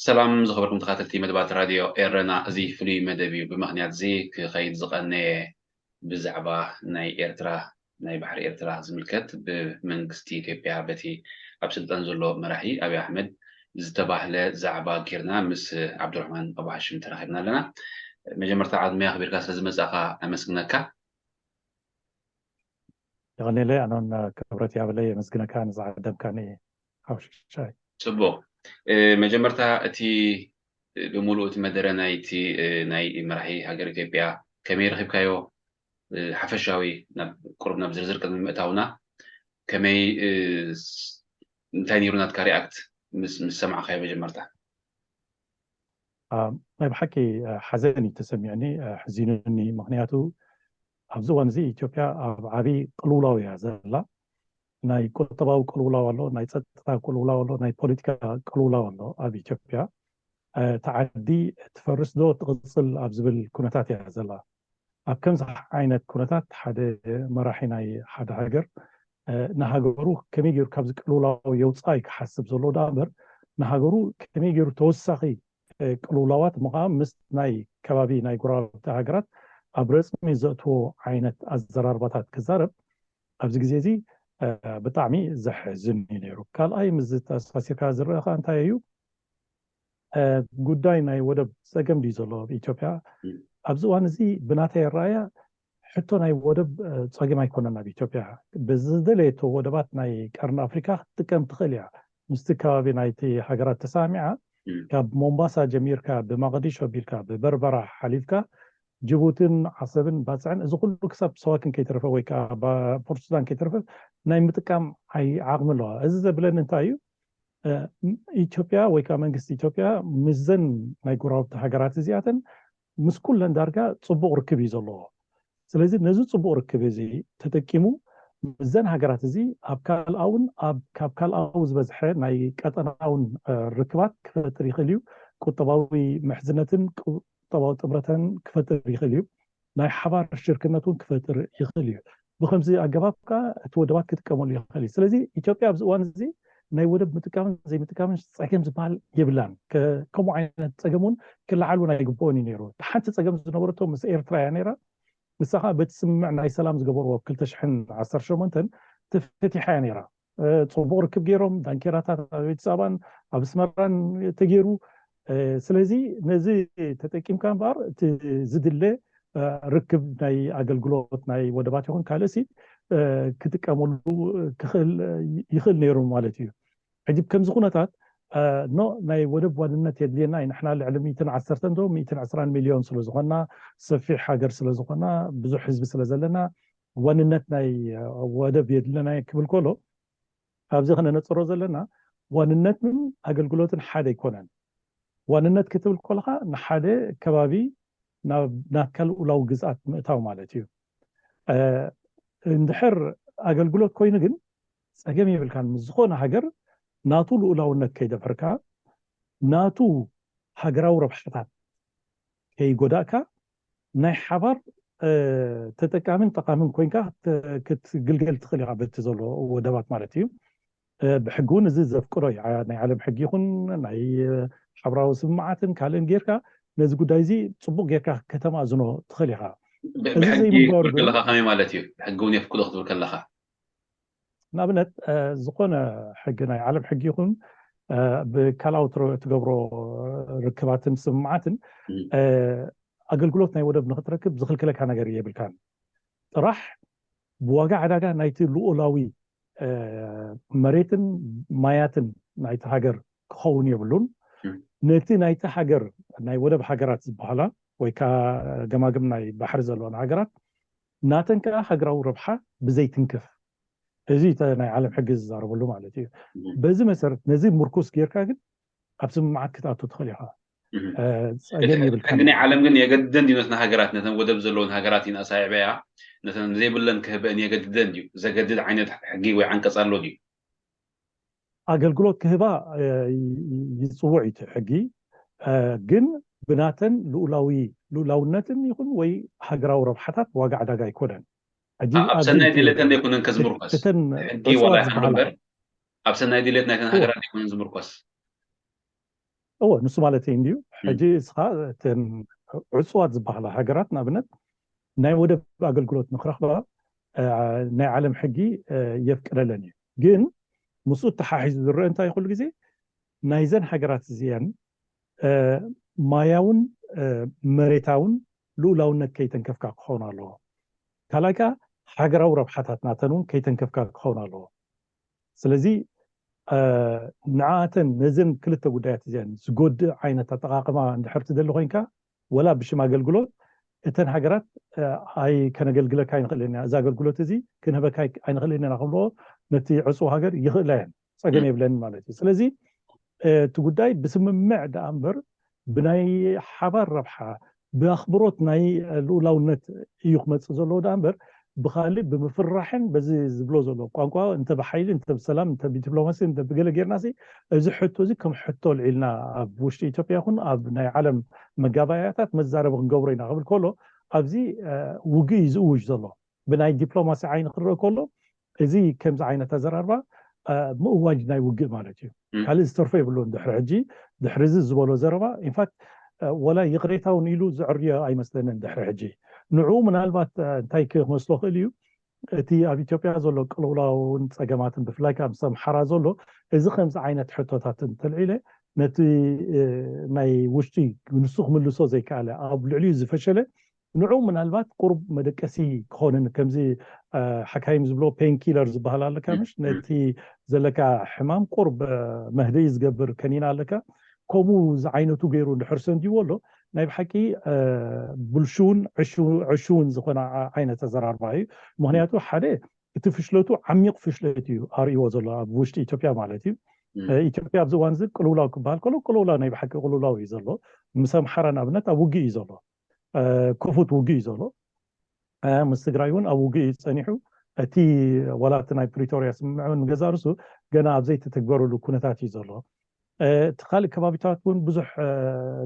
ሰላም ዝኸበርኩም ተኸታተልቲ መደባት ራድዮ ኤረና፣ እዚ ፍሉይ መደብ እዩ። ብምኽንያት እዚ ክኸይድ ዝቐነየ ብዛዕባ ናይ ኤርትራ፣ ናይ ባሕሪ ኤርትራ ዝምልከት ብመንግስቲ ኢትዮጵያ በቲ ኣብ ስልጣን ዘሎ መራሒ ኣብይ ኣሕመድ ዝተባህለ ዛዕባ ጌርና ምስ ዓብዱራሕማን ኣቡ ሃሽም ተራኺብና ኣለና። መጀመርታ ዓድመያ ኣኽቢርካ ስለ ዝመጻእካ ኣመስግነካ። የቐኔለ ኣኖን ክብረት ያብለይ የመስግነካ ንዝዓደምካኒ ሓውሽሻይ። ጽቡቕ። መጀመርታ እቲ ብምሉእ እቲ መደረ ናይቲ ናይ መራሒ ሃገር ኢትዮጵያ ከመይ ረኺብካዮ? ሓፈሻዊ ናብ ቁሩብ ናብ ዝርዝር ቅድሚ ምእታውና ከመይ እንታይ ነይሩ ናትካ ሪኣክት ምስ ምስ ሰማዕካዮ መጀመርታ? ናይ ብሓቂ ሓዘን እዩ ተሰሚዑኒ፣ ሕዚኑኒ። ምክንያቱ ኣብዚ እዋን እዚ ኢትዮጵያ ኣብ ዓብዪ ቅልውላው እያ ዘላ። ናይ ቁጠባዊ ቅልውላው ኣሎ፣ ናይ ጸጥታ ቅልውላው ኣሎ፣ ናይ ፖለቲካ ቅልውላው ኣሎ ኣብ ኢትዮጵያ። እታ ዓዲ ትፈርስ ዶ ትቕጽል ኣብ ዝብል ኩነታት እያ ዘላ። ኣብ ከምዚ ዓይነት ኩነታት ሓደ መራሒ ናይ ሓደ ሃገር ንሃገሩ ከመይ ገይሩ ካብዚ ቅልውላው የውፅኣ እዩ ክሓስብ ዘለዎ። ዳ እምበር ንሃገሩ ከመይ ገይሩ ተወሳኺ ቅልውላዋት ምዃ ምስ ናይ ከባቢ ናይ ጎረባብቲ ሃገራት ኣብ ረፅሚ ዘእትዎ ዓይነት ኣዘራርባታት ክዛረብ ኣብዚ ግዜ እዚ ብጣዕሚ ዘሕዝን እዩ ነይሩ። ካልኣይ ምስ ዝተኣሳሲርካ ዝረኣኻ እንታይ እዩ? ጉዳይ ናይ ወደብ ፀገም ድዩ ዘሎ ኣብ ኢትዮጵያ? ኣብዚ እዋን እዚ ብናተይ ኣረኣያ ሕቶ ናይ ወደብ ፀገም ኣይኮነን ኣብ ኢትዮጵያ። ብዝደለየቶ ወደባት ናይ ቀርኒ ኣፍሪካ ክትጥቀም ትኽእል እያ። ምስቲ ከባቢ ናይቲ ሃገራት ተሳሚዓ ካብ ሞምባሳ ጀሚርካ ብማቀዲሾ ኣቢልካ ብበርበራ ሓሊፍካ ጅቡትን ዓሰብን ባፅዕን እዚ ኩሉ ክሳብ ሰዋክን ከይተረፈ ወይ ከዓ ፖርት ሱዳን ከይተረፈ ናይ ምጥቃም ዓቕሚ ኣለዋ። እዚ ዘብለኒ እንታይ እዩ? ኢትዮጵያ ወይ ከዓ መንግስቲ ኢትዮጵያ ምስዘን ናይ ጎረባብቲ ሃገራት እዚኣተን ምስ ኩለን ዳርጋ ፅቡቕ ርክብ እዩ ዘለዎ። ስለዚ ነዚ ፅቡቕ ርክብ እዚ ተጠቂሙ ምስዘን ሃገራት እዚ ኣብ ካልኣውን ኣብ ካብ ካልኣዊ ዝበዝሐ ናይ ቀጠናውን ርክባት ክፈጥር ይኽእል እዩ። ቁጠባዊ ምሕዝነትን ቁጠባዊ ጥምረተን ክፈጥር ይኽእል እዩ። ናይ ሓባር ሽርክነት እውን ክፈጥር ይኽእል እዩ። ብከምዚ ኣገባብ ከዓ እቲ ወደባት ክጥቀመሉ ይኽእል እዩ። ስለዚ ኢትዮጵያ ኣብዚ እዋን እዚ ናይ ወደብ ምጥቃምን ዘይምጥቃምን ፀገም ዝበሃል የብላን። ከምኡ ዓይነት ፀገም እውን ክለዓል እውን ኣይግብኦን እዩ ነይሩ። ሓንቲ ፀገም ዝነበረቶ ምስ ኤርትራ እያ ነይራ። ንሳ ከዓ በቲ ስምምዕ ናይ ሰላም ዝገበርዎ ክልተ ሽሕን ዓሰርተ ሸሞንተን ተፈቲሓ እያ ነይራ። ፅቡቕ ርክብ ገይሮም ዳንኬራታት ኣብ ኣዲስ ኣበባን ኣብ ኣስመራን ተገይሩ። ስለዚ ነዚ ተጠቂምካ እምበኣር እቲ ዝድለ ርክብ ናይ ኣገልግሎት ናይ ወደባት ይኹን ካልእሲ ክጥቀመሉ ይኽእል ነይሩ ማለት እዩ። ሕጂ ከምዚ ኩነታት ኖ ናይ ወደብ ዋንነት የድልየና እዩ። ንሕና ልዕሊ ሚእትን ዓሰርተን ዶ ሚእትን ዕስራን ሚልዮን ስለዝኾንና ሰፊሕ ሃገር ስለዝኾንና ብዙሕ ህዝቢ ስለዘለና ዋንነት ናይ ወደብ የድልየና ክብል ከሎ ኣብዚ ከነነፅሮ ዘለና ዋንነትን ኣገልግሎትን ሓደ ኣይኮነን። ዋንነት ክትብል ከለካ ንሓደ ከባቢ ናብ ናትካ ልኡላዊ ግዝኣት ምእታው ማለት እዩ። እንድሕር ኣገልግሎት ኮይኑ ግን ፀገም የብልካን። ምስ ዝኾነ ሃገር ናቱ ልኡላውነት ከይደፈርካ ናቱ ሃገራዊ ረብሓታት ከይጎዳእካ ናይ ሓባር ተጠቃምን ጠቃምን ኮይንካ ክትግልገል ትኽእል ኢኻ በቲ ዘሎ ወደባት ማለት እዩ። ብሕጊ እውን እዚ ዘፍቅዶ እዩ። ናይ ዓለም ሕጊ ይኹን ናይ ሓብራዊ ስምምዓትን ካልእን ጌርካ ነዚ ጉዳይ እዚ ፅቡቅ ጌርካ ከተማእዝኖ ትኽእል ኢኻ። እዚ ብሕጊ ዘይምግባሩ ክትብል ግን ከለካ ከመይ ማለት እዩ? ብሕጊ እውን የፍቅዶ ክትብል ከለካ ንኣብነት ዝኾነ ሕጊ ናይ ዓለም ሕጊ ይኹን ብካልኣዊ ትገብሮ ርክባትን ስምምዓትን ኣገልግሎት ናይ ወደብ ንክትረክብ ዝኽልክለካ ነገር የብልካን። ጥራሕ ብዋጋ ዕዳጋ ናይቲ ልኡላዊ መሬትን ማያትን ናይቲ ሃገር ክኸውን የብሉን። ነቲ ናይቲ ሃገር ናይ ወደብ ሃገራት ዝበሃላ ወይ ከዓ ገማግም ናይ ባሕሪ ዘለወን ሃገራት ናተን ከዓ ሃገራዊ ረብሓ ብዘይትንክፍ፣ እዚ ናይ ዓለም ሕጊ ዝዛረበሉ ማለት እዩ። በዚ መሰረት ነዚ ምርኩስ ጌርካ ግን ኣብ ስምምዓት ክትኣቱ ትኽእል ኢኻ። ጸገም የብልካ። ሕጊ ናይ ዓለም ግን የገድደን ድዩ ነተን ሃገራት፣ ነተን ወደብ ዘለውን ሃገራት ኢን ኣሳይዕበያ ነተን ዘይብለን ክህበን የገድደን ድዩ? ዘገድድ ዓይነት ሕጊ ወይ ዓንቀጽ ኣሎ ድዩ? ኣገልግሎት ክህባ ይፅውዕ እዩ ሕጊ፣ ግን ብናተን ልኡላዊ ልኡላውነትን ይኹን ወይ ሃገራዊ ረብሓታት ዋጋ ዕዳጋ ኣይኮነን። ኣብ ሰናይ ድሌተን ኣይኮነን ከዝምርኮስ ሕጊ ዋላ ይኹን እምበር ኣብ ሰናይ ድሌት ናይተን ሃገራት ኣይኮነን ዝምርኮስ። እወ፣ ንሱ ማለት እዩ እንድዩ። ሕጂ እስኻ እተን ዕፁዋት ዝበሃላ ሃገራት ንኣብነት ናይ ወደብ ኣገልግሎት ንክረኽባ ናይ ዓለም ሕጊ የፍቅደለን እዩ። ግን ምስኡ ተሓሒዙ ዝረአ እንታይ ኩሉ ግዜ ናይዘን ሃገራት እዚአን ማያውን መሬታውን ልኡላውነት ከይተንከፍካ ክኸውን ኣለዎ። ካልኣይ ከዓ ሃገራዊ ረብሓታት ናተን እውን ከይተንከፍካ ክኸውን ኣለዎ። ስለዚ ንዓተን ነዘን ክልተ ጉዳያት እዚአን ዝጎድእ ዓይነት ኣጠቃቅማ እንድሕር ትደሊ ኮይንካ ወላ ብሽም ኣገልግሎት እተን ሃገራት ኣይ ከነገልግለካ ይንኽእል ኢና፣ እዚ ኣገልግሎት እዚ ክንህበካ ኣይንኽእል ኢና ክብልዎ ነቲ ዕፁ ሃገር ይኽእላ እየን፣ ፀገም የብለን ማለት እዩ። ስለዚ እቲ ጉዳይ ብስምምዕ ደኣ እምበር ብናይ ሓባር ረብሓ ብኣኽብሮት ናይ ልኡላውነት እዩ ክመፅእ ዘለዎ ደኣ እምበር ብካልእ ብምፍራሕን በዚ ዝብሎ ዘሎ ቋንቋ እንተ ብሓይሊ እንተ ብሰላም እንተ ብዲፕሎማሲ እንተ ብገለ ጌርናሲ እዚ ሕቶ እዚ ከም ሕቶ ልዒልና ኣብ ውሽጢ ኢትዮጵያ ይኹን ኣብ ናይ ዓለም መጋባእያታት መዛረቢ ክንገብሮ ኢና ክብል ከሎ ኣብዚ ውግእ እዩ ዝእውጅ ዘሎ። ብናይ ዲፕሎማሲ ዓይኒ ክረአ ከሎ እዚ ከምዚ ዓይነት ኣዘራርባ ምእዋጅ ናይ ውግእ ማለት እዩ። ካልእ ዝተርፎ የብሉን። ድሕሪ ሕጂ ድሕሪ እዚ ዝበሎ ዘረባ ኢንፋክት ወላ ይቕሬታ እውን ኢሉ ዝዕርዮ ኣይመስለንን። ድሕሪ ሕጂ ንዕኡ ምናልባት እንታይ ክመስሎ ክእል እዩ እቲ ኣብ ኢትዮጵያ ዘሎ ቅልውላውን ፀገማትን ብፍላይ ከዓ ምስ ኣምሓራ ዘሎ እዚ ከምዚ ዓይነት ሕቶታት እንተልዒለ ነቲ ናይ ውሽጢ ንሱ ክምልሶ ዘይከኣለ ኣብ ልዕሊኡ ዝፈሸለ ንዑ ምናልባት ቁሩብ መደቀሲ ክኾንን ከምዚ ሓካይም ዝብሎ ፔን ኪለር ዝበሃል ኣለካ ምሽ ነቲ ዘለካ ሕማም ቁሩብ መህደኢ ዝገብር ከኒና ኣለካ ከምኡ ዝዓይነቱ ገይሩ እንድሕር ሰንድዎ ኣሎ ናይ ብሓቂ ብልሹውን ዕሹውን ዝኾነ ዓይነት ኣዘራርባ እዩ። ምክንያቱ ሓደ እቲ ፍሽለቱ ዓሚቕ ፍሽለት እዩ ኣርእዎ ዘሎ ኣብ ውሽጢ ኢትዮጵያ ማለት እዩ። ኢትዮጵያ ኣብዚ እዋን እዚ ቅልውላው ክበሃል ከሎ ቅልውላው ናይ ብሓቂ ቅልውላው እዩ ዘሎ። ምስ ኣምሓራ ንኣብነት ኣብ ውግእ እዩ ዘሎ። ክፉት ውግእ እዩ ዘሎ። ምስ ትግራይ እውን ኣብ ውግእ እዩ ፀኒሑ። እቲ ዋላ እቲ ናይ ፕሪቶርያ ስምምዕ እውን ንገዛ ርሱ ገና ኣብ ዘይተተግበረሉ ኩነታት እዩ ዘሎ። እቲ ካልእ ከባቢታት እውን ብዙሕ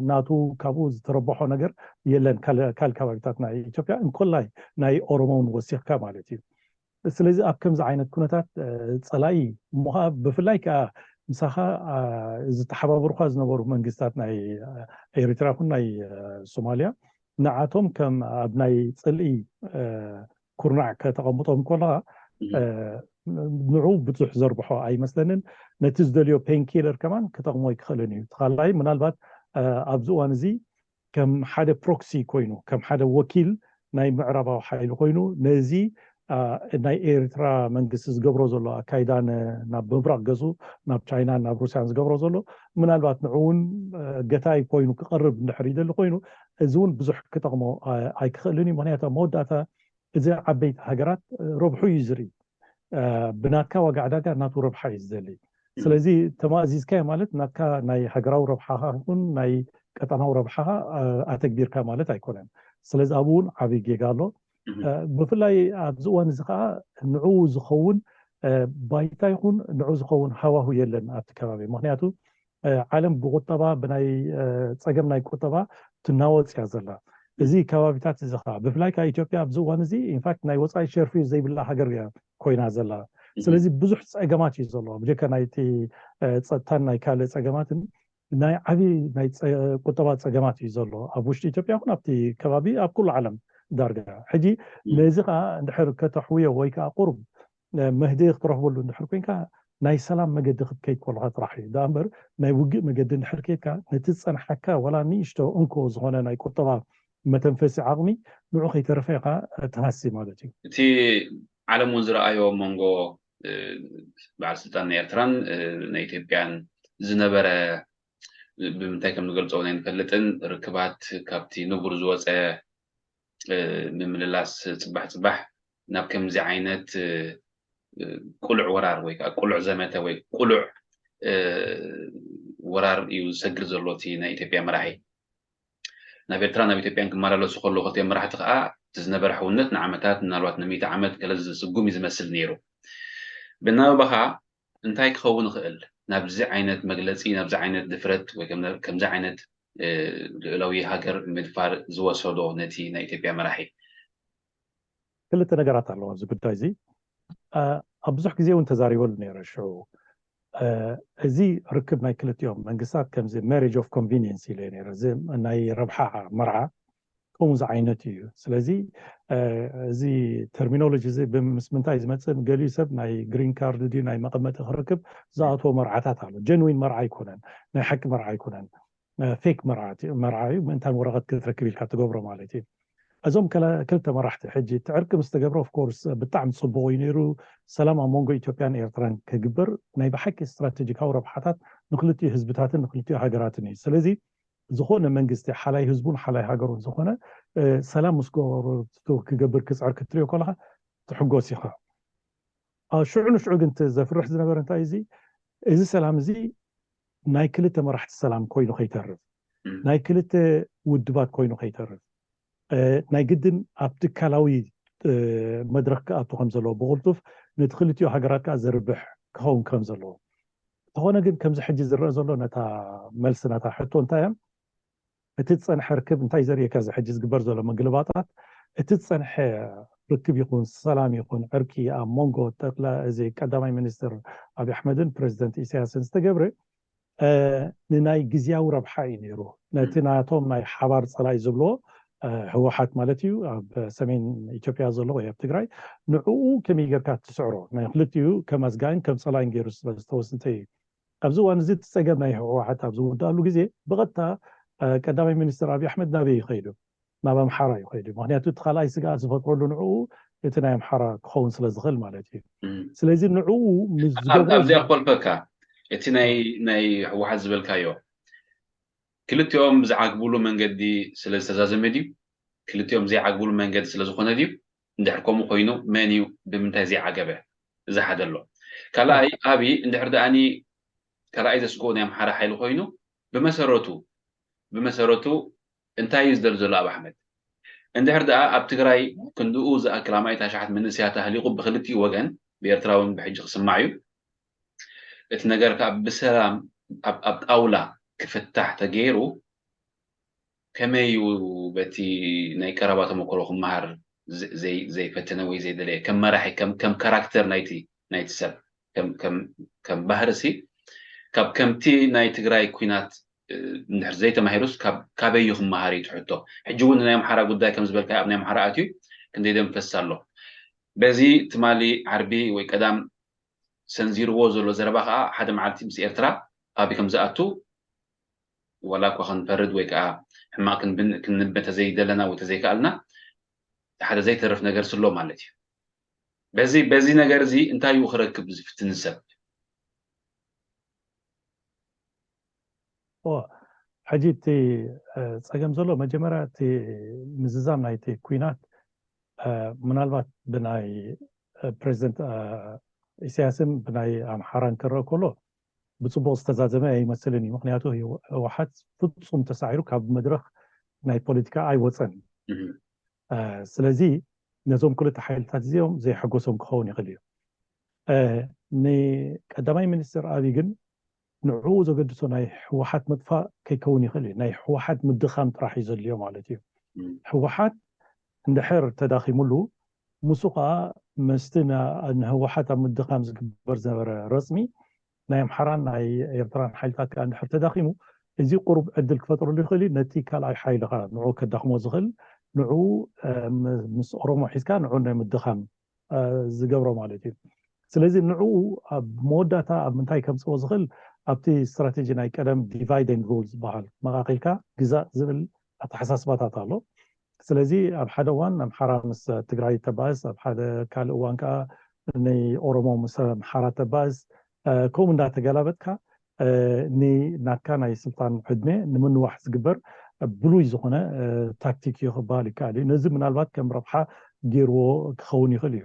ናቱ ካብኡ ዝተረብሖ ነገር የለን። ካልእ ከባቢታት ናይ ኢትዮጵያ እንኮላይ ናይ ኦሮሞ እውን ወሲኽካ ማለት እዩ። ስለዚ ኣብ ከምዚ ዓይነት ኩነታት ፀላኢ እሞ ከዓ ብፍላይ ከዓ ምሳኻ ዝተሓባበሩካ ዝነበሩ መንግስታት ናይ ኤርትራ ይኹን ናይ ሶማልያ ንዓቶም ከም ኣብ ናይ ፅልኢ ኩርናዕ ከተቐምጦም ከለካ ንዑ ብዙሕ ዘርብሖ ኣይመስለንን። ነቲ ዝደልዮ ፔንኪለር ከማን ክጠቕሞ ኣይክኽእልን እዩ። ተኻላይ ምናልባት ኣብዚ እዋን እዚ ከም ሓደ ፕሮክሲ ኮይኑ ከም ሓደ ወኪል ናይ ምዕራባዊ ሓይሊ ኮይኑ ነዚ ናይ ኤርትራ መንግስቲ ዝገብሮ ዘሎ ኣካይዳን ናብ ምብራቕ ገጹ ናብ ቻይናን ናብ ሩስያን ዝገብሮ ዘሎ ምናልባት ንዑ እውን ገታይ ኮይኑ ክቐርብ እንድሕር ይደሊ ኮይኑ እዚ እውን ብዙሕ ክጠቕሞ ኣይክኽእልን እዩ። ምክንያቱ ኣብ መወዳእታ እዚ ዓበይቲ ሃገራት ረብሑ እዩ ዝርኢ። ብናትካ ዋጋ ዕዳጋ ናቱ ረብሓ እዩ ዝደሊ። ስለዚ ተማእዚዝካዮ ማለት ናትካ ናይ ሃገራዊ ረብሓኻ ይኹን ናይ ቀጠናዊ ረብሓኻ ኣተግቢርካ ማለት ኣይኮነን። ስለዚ ኣብኡ እውን ዓብዪ ጌጋ ኣሎ። ብፍላይ ኣብዚ እዋን እዚ ከዓ ንዕኡ ዝኸውን ባይታ ይኹን ንዑ ዝኸውን ሃዋሁ የለን ኣብቲ ከባቢ። ምክንያቱ ዓለም ብቁጠባ ብናይ ፀገም ናይ ቁጠባ ትናወፅ እያ ዘላ። እዚ ከባቢታት እዚ ከዓ ብፍላይ ከዓ ኢትዮጵያ ኣብዚ እዋን እዚ ኢንፋክት ናይ ወፃኢ ሸርፊ ዘይብላ ሃገር እያ ኮይና ዘላ። ስለዚ ብዙሕ ፀገማት እዩ ዘሎ ብጀካ ናይቲ ፀጥታን ናይ ካልእ ፀገማትን ናይ ዓብዪ ናይ ቁጠባ ፀገማት እዩ ዘሎ ኣብ ውሽጢ ኢትዮጵያ ይኹን ኣብቲ ከባቢ ኣብ ኩሉ ዓለም ዳርጋ። ሕጂ ነዚ ከዓ እንድሕር ከተሕውዮ ወይ ከዓ ቁሩብ መህደኢ ክትረኽበሉ እንድሕር ኮይንካ ናይ ሰላም መገዲ ክትከይድ ከለካ ጥራሕ እዩ። ደኣ እምበር ናይ ውግእ መገዲ እንድሕር ከይድካ ነቲ ዝፀንሓካ ዋላ ንእሽቶ እንኮ ዝኾነ ናይ ቁጠባ መተንፈሲ ዓቕሚ ንዑ ከይተረፈ ኢኻ ትሃሲ ማለት እዩ። እቲ ዓለም እውን ዝረኣዮ ኣብ መንጎ በዓል ስልጣን ናይ ኤርትራን ናይ ኢትዮጵያን ዝነበረ ብምንታይ ከም ንገልጾ እውን ኣይንፈልጥን። ርክባት ካብቲ ንቡር ዝወፀ ምምልላስ ፅባሕ ፅባሕ ናብ ከምዚ ዓይነት ቁሉዕ ወራር ወይ ከዓ ቁሉዕ ዘመተ ወይ ቁሉዕ ወራር እዩ ዝሰግር ዘሎ እቲ ናይ ኢትዮጵያ መራሒ። ናብ ኤርትራ ናብ ኢትዮጵያን ክመላለሱ ከለዉ ክልቲኦም መራሕቲ ከዓ እቲ ዝነበረ ሕውነት ንዓመታት ምናልባት ንሚእቲ ዓመት ገለ ዝስጉም እዩ ዝመስል ነይሩ። ብናበባኻ እንታይ ክኸውን ይኽእል ናብዚ ዓይነት መግለፂ ናብዚ ዓይነት ድፍረት ወይ ከምዚ ዓይነት ልዑላዊ ሃገር ምድፋር ዝወሰዶ ነቲ ናይ ኢትዮጵያ መራሒ? ክልተ ነገራት ኣለዎ ኣብዚ ጉዳይ እዚ። ኣብ ብዙሕ ግዜ እውን ተዛሪበሉ ነይረ። ሽዑ እዚ ርክብ ናይ ክልቲኦም መንግስታት ከምዚ marriage of convenience ኢለ ነይረ። እዚ ናይ ረብሓ መርዓ ከምኡ ዝዓይነት እዩ። ስለዚ እዚ terminology እዚ ምስ ምንታይ ዝመፅእ፣ ገሊኡ ሰብ ናይ green card ድዩ ናይ መቐመጢ ክረክብ ዝኣትዎ መርዓታት ኣሎ። Genuine መርዓ ኣይኮነን፣ ናይ ሓቂ መርዓ ኣይኮነን፣ fake መርዓ እዩ። ምእንታን ወረቐት ክትረክብ ኢልካ ትገብሮ ማለት እዩ። እዞም ክልተ መራሕቲ ሕጂ እቲ ዕርቂ ምስ ተገብረ of course ብጣዕሚ ፅቡቕ እዩ ነይሩ። ሰላም ኣብ መንጎ ኢትዮጵያን ኤርትራን ክግበር ናይ ብሓቂ ስትራቴጂካዊ ረብሓታት ንክልቲኡ ህዝብታትን ንክልቲኡ ሃገራትን እዩ። ስለዚ ዝኾነ መንግስቲ ሓላይ ህዝቡን ሓላይ ሃገሩን ዝኾነ ሰላም ምስ ጎረቤቱ ክገብር ክፅዕር ክትሪኦ ከለካ ትሕጎስ ኢኻ። ሽዑ ንሽዑ ግን ዘፍርሕ ዝነበረ እንታይ እዚ እዚ ሰላም እዚ ናይ ክልተ መራሕቲ ሰላም ኮይኑ ከይተርፍ፣ ናይ ክልተ ውድባት ኮይኑ ከይተርፍ፣ ናይ ግድን ኣብ ትካላዊ መድረክ ክኣቱ ከም ዘለዎ ብቕልጡፍ ነቲ ክልቲኡ ሃገራት ከዓ ዘርብሕ ክኸውን ከም ዘለዎ። እንተኾነ ግን ከምዚ ሕጂ ዝረአ ዘሎ ነታ መልሲ ናታ ሕቶ እንታይ እያ? እቲ ዝፀንሐ ርክብ እንታይ ዘርእየካ? እዚ ሕጂ ዝግበር ዘሎ ምግልባጣት እቲ ዝፀንሐ ርክብ ይኹን ሰላም ይኹን ዕርቂ ኣብ መንጎ ጠቅላ እዚ ቀዳማይ ሚኒስትር ኣብይ ኣሕመድን ፕሬዚደንት ኢሳያስን ዝተገብረ ንናይ ግዝያዊ ረብሓ እዩ ነይሩ። ነቲ ናቶም ናይ ሓባር ፀላኢ ዝብልዎ ህወሓት ማለት እዩ ኣብ ሰሜን ኢትዮጵያ ዘሎ ወይ ኣብ ትግራይ ንዕኡ ከመይ ጌርካ ትስዕሮ ናይ ክልቲኡ ከም ኣስጋእን ከም ፀላኢን ገይሩ ስለዝተወስተ እዩ። ኣብዚ እዋን እዚ እቲ ፀገም ናይ ህወሓት ኣብ ዝውዳእሉ ግዜ ብቐጥታ ቀዳማይ ሚኒስትር ኣብይ ኣሕመድ ናበይ ይኸይዱ? ናብ ኣምሓራ ይኸይዱ። ምክንያቱ እቲ ካልኣይ ስግኣት ዝፈጥረሉ ንዕኡ እቲ ናይ ኣምሓራ ክኸውን ስለ ዝኽእል ማለት እዩ። ስለዚ ንዕኡ ምስ ዝገብሮ ኣብዚኣ ክፈልፈካ እቲ ናይ ናይ ህወሓት ዝበልካዮ ክልቲኦም ብዝዓግብሉ መንገዲ ስለ ዝተዛዘመ ድዩ? ክልቲኦም ዘይዓግብሉ መንገዲ ስለ ዝኾነ ድዩ? እንድሕር ከምኡ ኮይኑ መን እዩ ብምንታይ ዘይዓገበ? እዚ ሓደ ኣሎ። ካልኣይ ኣብይ እንድሕር ደኣኒ ካልኣይ ዘስግኦ ናይ ኣምሓራ ሓይሊ ኮይኑ ብመሰረቱ ብመሰረቱ እንታይ እዩ ዝደሊ ዘሎ ኣብ ኣሕመድ? እንድሕር ደኣ ኣብ ትግራይ ክንድኡ ዝኣክል ኣማኢት ኣሽሓት መንእሰያት ኣህሊቑ ብክልቲኡ ወገን ብኤርትራውን ብሕጂ ክስማዕ እዩ። እቲ ነገር ከዓ ብሰላም ኣብ ጣውላ ክፍታሕ ተገይሩ ከመይ እዩ በቲ ናይ ቀረባ ተመክሮ ክመሃር ዘይፈተነ ወይ ዘይደለየ ከም መራሒ ከም ካራክተር ናይቲ ናይቲ ሰብ ከም ባህርሲ ካብ ከምቲ ናይ ትግራይ ኩናት እንድሕር ዘይተማሂሩስ ካበይ እዩ ክመሃር እዩ ትሕቶ። ሕጂ እውን ናይ ኣምሓራ ጉዳይ ከም ዝበልካ ኣብ ናይ ኣምሓራ ኣትዩ ክንደይ ደም ፈስ ኣሎ። በዚ ትማሊ ዓርቢ ወይ ቀዳም ሰንዚርዎ ዘሎ ዘረባ ከዓ ሓደ መዓልቲ ምስ ኤርትራ ኣብ ከም ዝኣቱ ዋላ እኳ ክንፈርድ ወይ ከዓ ሕማቅ ክንብ ተዘይደለና ወይ ተዘይከኣልና ሓደ ዘይተርፍ ነገር ስሎ ማለት እዩ። በዚ በዚ ነገር እዚ እንታይ እዩ ክረክብ ዝፍትን ሰብ? ሕጂ እቲ ፀገም ዘሎ መጀመርያ እቲ ምዝዛም ናይቲ ኩናት ምናልባት ብናይ ፕሬዚደንት ኢሳያስን ብናይ ኣምሓራን ክረአ ከሎ ብፅቡቅ ዝተዛዘመ ኣይመስልን እዩ። ምክንያቱ ህወሓት ፍፁም ተሳዒሩ ካብ መድረክ ናይ ፖለቲካ ኣይወፀን። ስለዚ ነዞም ክልተ ሓይልታት እዚኦም ዘየሐጎሶም ክኸውን ይኽእል እዩ። ንቀዳማይ ሚኒስትር ኣብይ ግን ንዕኡ ዘገድሶ ናይ ህወሓት ምጥፋእ ከይከውን ይኽእል እዩ። ናይ ህወሓት ምድኻም ጥራሕ እዩ ዘድልዮ ማለት እዩ። ህወሓት እንድሕር ተዳኺሙሉ ምስኡ ከዓ ምስቲ ንህወሓት ኣብ ምድኻም ዝግበር ዝነበረ ረፅሚ ናይ ኣምሓራን ናይ ኤርትራን ሓይልታት ከዓ እንድሕር ተዳኺሙ እዚ ቁሩብ ዕድል ክፈጥረሉ ይኽእል እዩ። ነቲ ካልኣይ ሓይሊ ከዓ ንዑ ከዳኽሞ ዝኽእል ንዑ ምስ ኦሮሞ ሒዝካ ንዑ ናይ ምድኻም ዝገብሮ ማለት እዩ። ስለዚ ንዕኡ ኣብ መወዳእታ ኣብ ምንታይ ከምፅኦ ዝኽእል ኣብቲ ስትራቴጂ ናይ ቀደም divide and rule ዝበሃል መቃቂልካ ግዛእ ዝብል ኣተሓሳስባታት ኣሎ። ስለዚ ኣብ ሓደ እዋን ኣምሓራ ምስ ትግራይ ተባእስ፣ ኣብ ሓደ ካልእ እዋን ከዓ ንኦሮሞ ምስ ኣምሓራ ተባእስ፣ ከምኡ እንዳተገላበጥካ እ፣ ንናትካ ናይ ስልጣን ዕድመ ንምንዋሕ ዝግበር ብሉይ ዝኾነ፣ እ፣ ታክቲክ እዩ ክበሃል ይከኣል እዩ። ነዚ ምናልባት ከም ረብሓ ገይርዎ ክኸውን ይኽእል እዩ።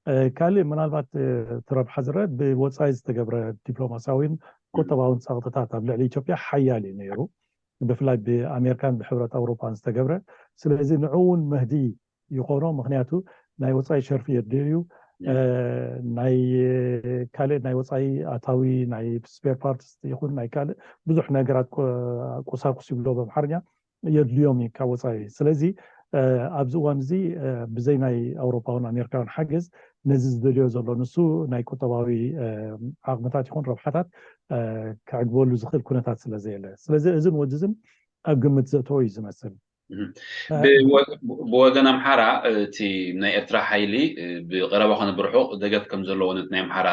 እ፣ ካልእ ምናልባት፣ እ፣ እቲ ረብሓ ዝረአ ብወጻኢ ዝተገብረ ዲፕሎማሲያዊን ቁጠባውን ጸቕጥታት ኣብ ልዕሊ ኢትዮጵያ ሓያል እዩ ነይሩ። ብፍላይ ብኣሜሪካን ብሕብረት ኣውሮፓን ዝተገብረ። ስለዚ ንዕኡ እውን መህዲ ይኾኖ። ምኽንያቱ ናይ ወጻኢ ሸርፊ የድልዮ እዩ። እ፣ ናይ ካልእ ናይ ወጻኢ ኣታዊ ናይ ስፔር ፓርትስ ይኹን ናይ ካልእ ብዙሕ ነገራት፣ ቁ-፣ ቁሳቁስ ይብሎ ብኣምሓርኛ፣ የድልዮም እዩ ካብ ወጻኢ። ስለዚ፣ እ፣ ኣብዚ እዋን እዚ፣ እ፣ ብዘይ ናይ ኣውሮፓውን ኣሜሪካውን ሓገዝ ነዚ ዝደልዮ ዘሎ ንሱ ናይ ቁጠባዊ፣ እ፣ ዓቕምታት ይኹን ረብሓታት፣ እ፣ ከዕግበሉ ዝኽእል ኩነታት ስለ ዘየለ። ስለዚ እዝን ወድዝን ኣብ ግምት ዘእተዎ እዩ ዝመስል። እህ። እ፣ ብወ-፣ ብወገን ኣምሓራ፣ እቲ ናይ ኤርትራ ሓይሊ፣ እ፣ ብቐረባ ኮነ ብርሑቕ ደገፍ ከም ዘለዎ ነቲ ናይ ኣምሓራ፣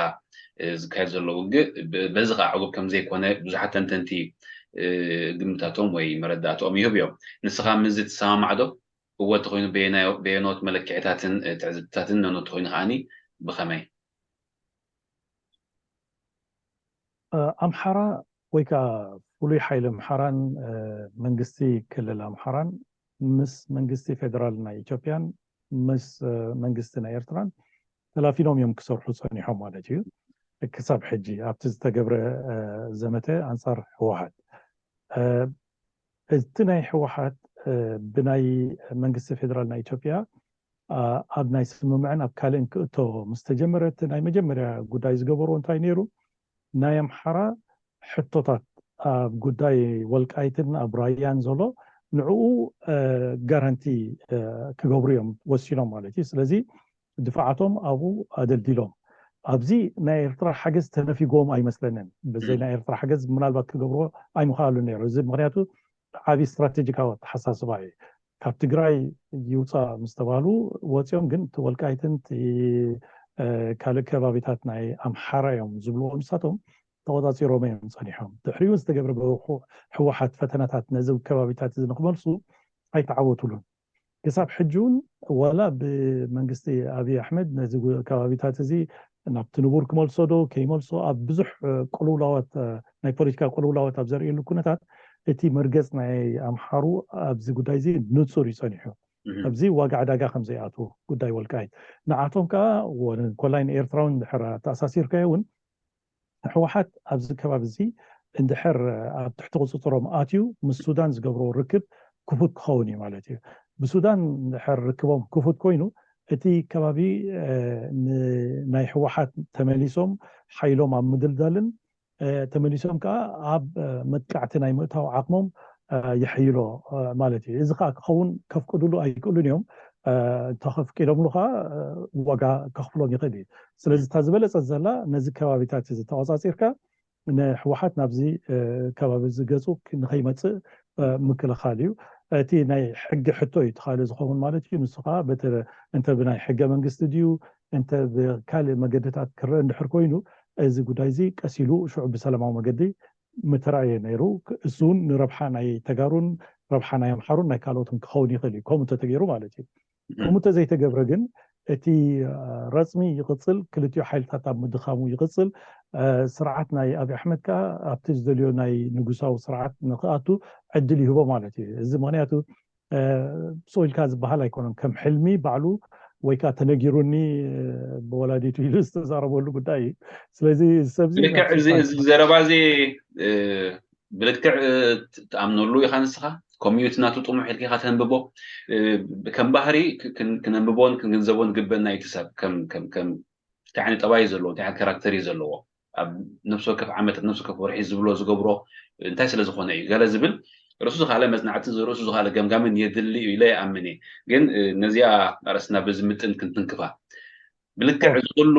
እ፣ ዝካየድ ዘሎ ውግእ፣ ብ-፣ በዚ ኸዓ ዕጉብ ከም ዘይኮነ ብዙሓት ተንተንቲ፣ እ፣ ግምታቶም ወይ መረዳእታኦም ይህቡ እዮም። ንስኻ ምስዚ ትሰማማዕ ዶ? እወ እንተኾይኑ በየናዮ-፣ በየኖት መለክዒታትን፣ እ፣ ትዕዝብትታትን ነኖት ተኾይኑ ከዓኒ ብኸመይ? እ፣ ኣምሓራ ወይ ከዓ ፍሉይ ሓይሊ ኣምሓራን፣ እ፣ መንግስቲ ክልል ኣምሓራን ምስ መንግስቲ ፌደራል ናይ ኢትዮጵያን ምስ፣ እ፣ መንግስቲ ናይ ኤርትራን ተላፊኖም እዮም ክሰርሑ ጸኒሖም ማለት እዩ። ክሳብ ሕጂ ኣብቲ ዝተገብረ፣ እ፣ ዘመተ ኣንጻር ህወሓት፣ እ፣ እቲ ናይ ህወሓት፣ እ፣ ብናይ መንግስቲ ፌደራል ናይ ኢትዮጵያ፣ እ፣ ኣብ ናይ ስምምዕን ኣብ ካልእን ክእቶ ምስ ተጀመረ፣ እቲ ናይ መጀመርያ ጉዳይ ዝገበርዎ እንታይ ነይሩ? ናይ ኣምሓራ ሕቶታት ኣብ ጉዳይ ወልቃይትን ኣብ ራያን ዘሎ ንዕኡ፣ እ፣ ጋራንቲ፣ እ፣ ክገብሩ እዮም ወሲኖም ማለት እዩ። ስለዚ ድፍዓቶም ኣብኡ ኣደልዲሎም። ኣብዚ ናይ ኤርትራ ሓገዝ ተነፊጎም ኣይመስለንን። ብዘይ ም። ናይ ኤርትራ ሓገዝ ምናልባት ክገብርዎ ኣይምኽኣሉ ነይሩ። እዚ ምኽንያቱ ዓቢ ስትራቴጂካዊ ኣተሓሳስባ እዩ። ካብ ትግራይ ይውፃእ ምስ ተባህሉ ወፂኦም፣ ግን እቲ ወልቃይትን እቲ፣ እ፣ ካልእ ከባቢታት ናይ ኣምሓራ እዮም ዝብልዎ ንሳቶም ተቆፃፂሮም እዮም ፀኒሖም። ድሕሪኡ ዝተገብረ ብህወሓት ፈተነታት ነዚ ከባቢታት እዚ ንክመልሱ ኣይተዓወቱሉን። ክሳብ ሕጂ እውን ዋላ ብመንግስቲ ኣብይ ኣሕመድ ነዚ ጉ-፣ ከባቢታት እዚ ናብቲ ንቡር ክመልሶ ዶ ከይመልሶ ኣብ ብዙሕ፣ እ፣ ቅልውላዋት፣ እ፣ ናይ ፖለቲካ ቅልውላዋት ኣብ ዘርእየሉ ኩነታት እቲ መርገጽ ናይ ኣምሓሩ ኣብዚ ጉዳይ እዚ ንጹር እዩ ጸኒሑ። እህ። ኣብዚ ዋጋ ዕዳጋ ከም ዘይኣትዉ ጉዳይ ወልቃይት ንዓቶም ከኣ ወ-፣ ኮላይ ንኤርትራውን ድሕር ኣተኣሳሲርካዮ እውን ህወሓት ኣብዚ ከባቢ እዚ እንድሕር ኣብ ትሕቲ ቁፅፅሮም ኣትዩ ምስ ሱዳን ዝገብርዎ ርክብ ክፉት ክኸውን እዩ ማለት እዩ። ብሱዳን እንድሕር ርክቦም ክፉት ኮይኑ እቲ ከባቢ፣ እ፣ ን-፣ ናይ ህወሓት ተመሊሶም ሓይሎም ኣብ ምድልዳልን፣ እ፣ ተመሊሶም ከዓ ኣብ፣ እ፣ መጥቃዕቲ ናይ ምእታው ዓቕሞም፣ እ፣ የሐይሎ፣ እ፣ ማለት እዩ። እዚ ከዓ ክኸውን ከፍቅድሉ ኣይክእሉን እዮም። እ፣ እንተኸፍቂዶምሉ ከዓ፣ እ፣ ዋጋ ከኽፍሎም ይኽእል እዩ። ስለዚ እታ ዝበለጸት ዘላ ነዚ ከባቢታት እዚ ተቆጻጺርካ ንህወሓት ናብዚ፣ እ፣ ከባቢ እዚ ገጹ ክ-፣ ንኸይመጽእ፣ እ፣ ምክልኻል እዩ። እቲ ናይ ሕጊ ሕቶ እዩ እቲ ካልእ ዝኸውን ማለት እዩ። ንሱ ከዓ በቲ እንተ ብናይ ሕገ መንግስቲ ድዩ እንተ ብካልእ መገድታት ክረአ እንድሕር ኮይኑ እዚ ጉዳይ እዚ ቀስ ኢሉ ሽዑ ብሰላማዊ መገዲ ምተራእየ ነይሩ። ክ-፣ እሱ እውን ንረብሓ ናይ ተጋሩን ረብሓ ናይ ኣምሓሩን ናይ ካልኦትን ክኸውን ይኽእል እዩ፣ ከምኡ እንተተገይሩ ማለት እዩ። እም። ከምኡ እንተዘይተገብረ ግን እቲ፣ እ፣ ረጽሚ ይቕጽል፣ ክልቲኡ ሓይልታት ኣብ ምድኻሙ ይቕጽል። እ፣ ስርዓት ናይ ኣብይ ኣሕመድ ከኣ ኣብቲ ዝደልዮ ናይ ንጉሳዊ ስርዓት ንኽኣቱ ዕድል ይህቦ ማለት እዩ። እዚ ምኽንያቱ፣ እ፣ ብስቕ ኢልካ ዝበሃል ኣይኮነን። ከም ሕልሚ ባዕሉ ወይ ከኣ ተነጊሩኒ፣ እ፣ ብወላዲቱ ኢሉ ዝተዛረበሉ ጉዳይ እዩ። ስለዚ እዚ ሰብዚ ልክዕ ናብ እዚ፣ ስልጣን እዚ ዘረባ እዚ፣ እ፣ ብልክዕ፣ እ፣ ት-፣ ትኣምነሉ ኢኻ ንስኻ? ከምኡ እዩ እቲ ናቱ ጥሙሕ ኢልካ ኢኻ ተንብቦ? እ፣ ከም ባህሪ ክ-፣ ክን-፣ ክነንብቦን ክንግንዘቦን ዝግበአና እዩ እቲ ሰብ ከም፣ ከም፣ ከም እንታይ ዓይነት ጠባይ እዩ ዘለዎ፣ እንታይ ዓይነት ካራክተር እዩ ዘለዎ፣ ኣብ ነፍሲ ወከፍ ዓመት፣ ኣብ ነፍሲ ወከፍ ወርሒ ዝብሎ ዝገብሮ እንታይ ስለ ዝኾነ እዩ ገለ ዝብል ርእሱ ዝኻለ መጽናዕትን ርእሱ ዝኻለ ገምጋምን የድሊ እዩ ኢለ ይኣምን እየ። ግን፣ እ፣ ነዚኣ ኣርእስትና በዚ ምጥን ክንትንክፋ። ብልክዕ ኦ። እዚ ኩሉ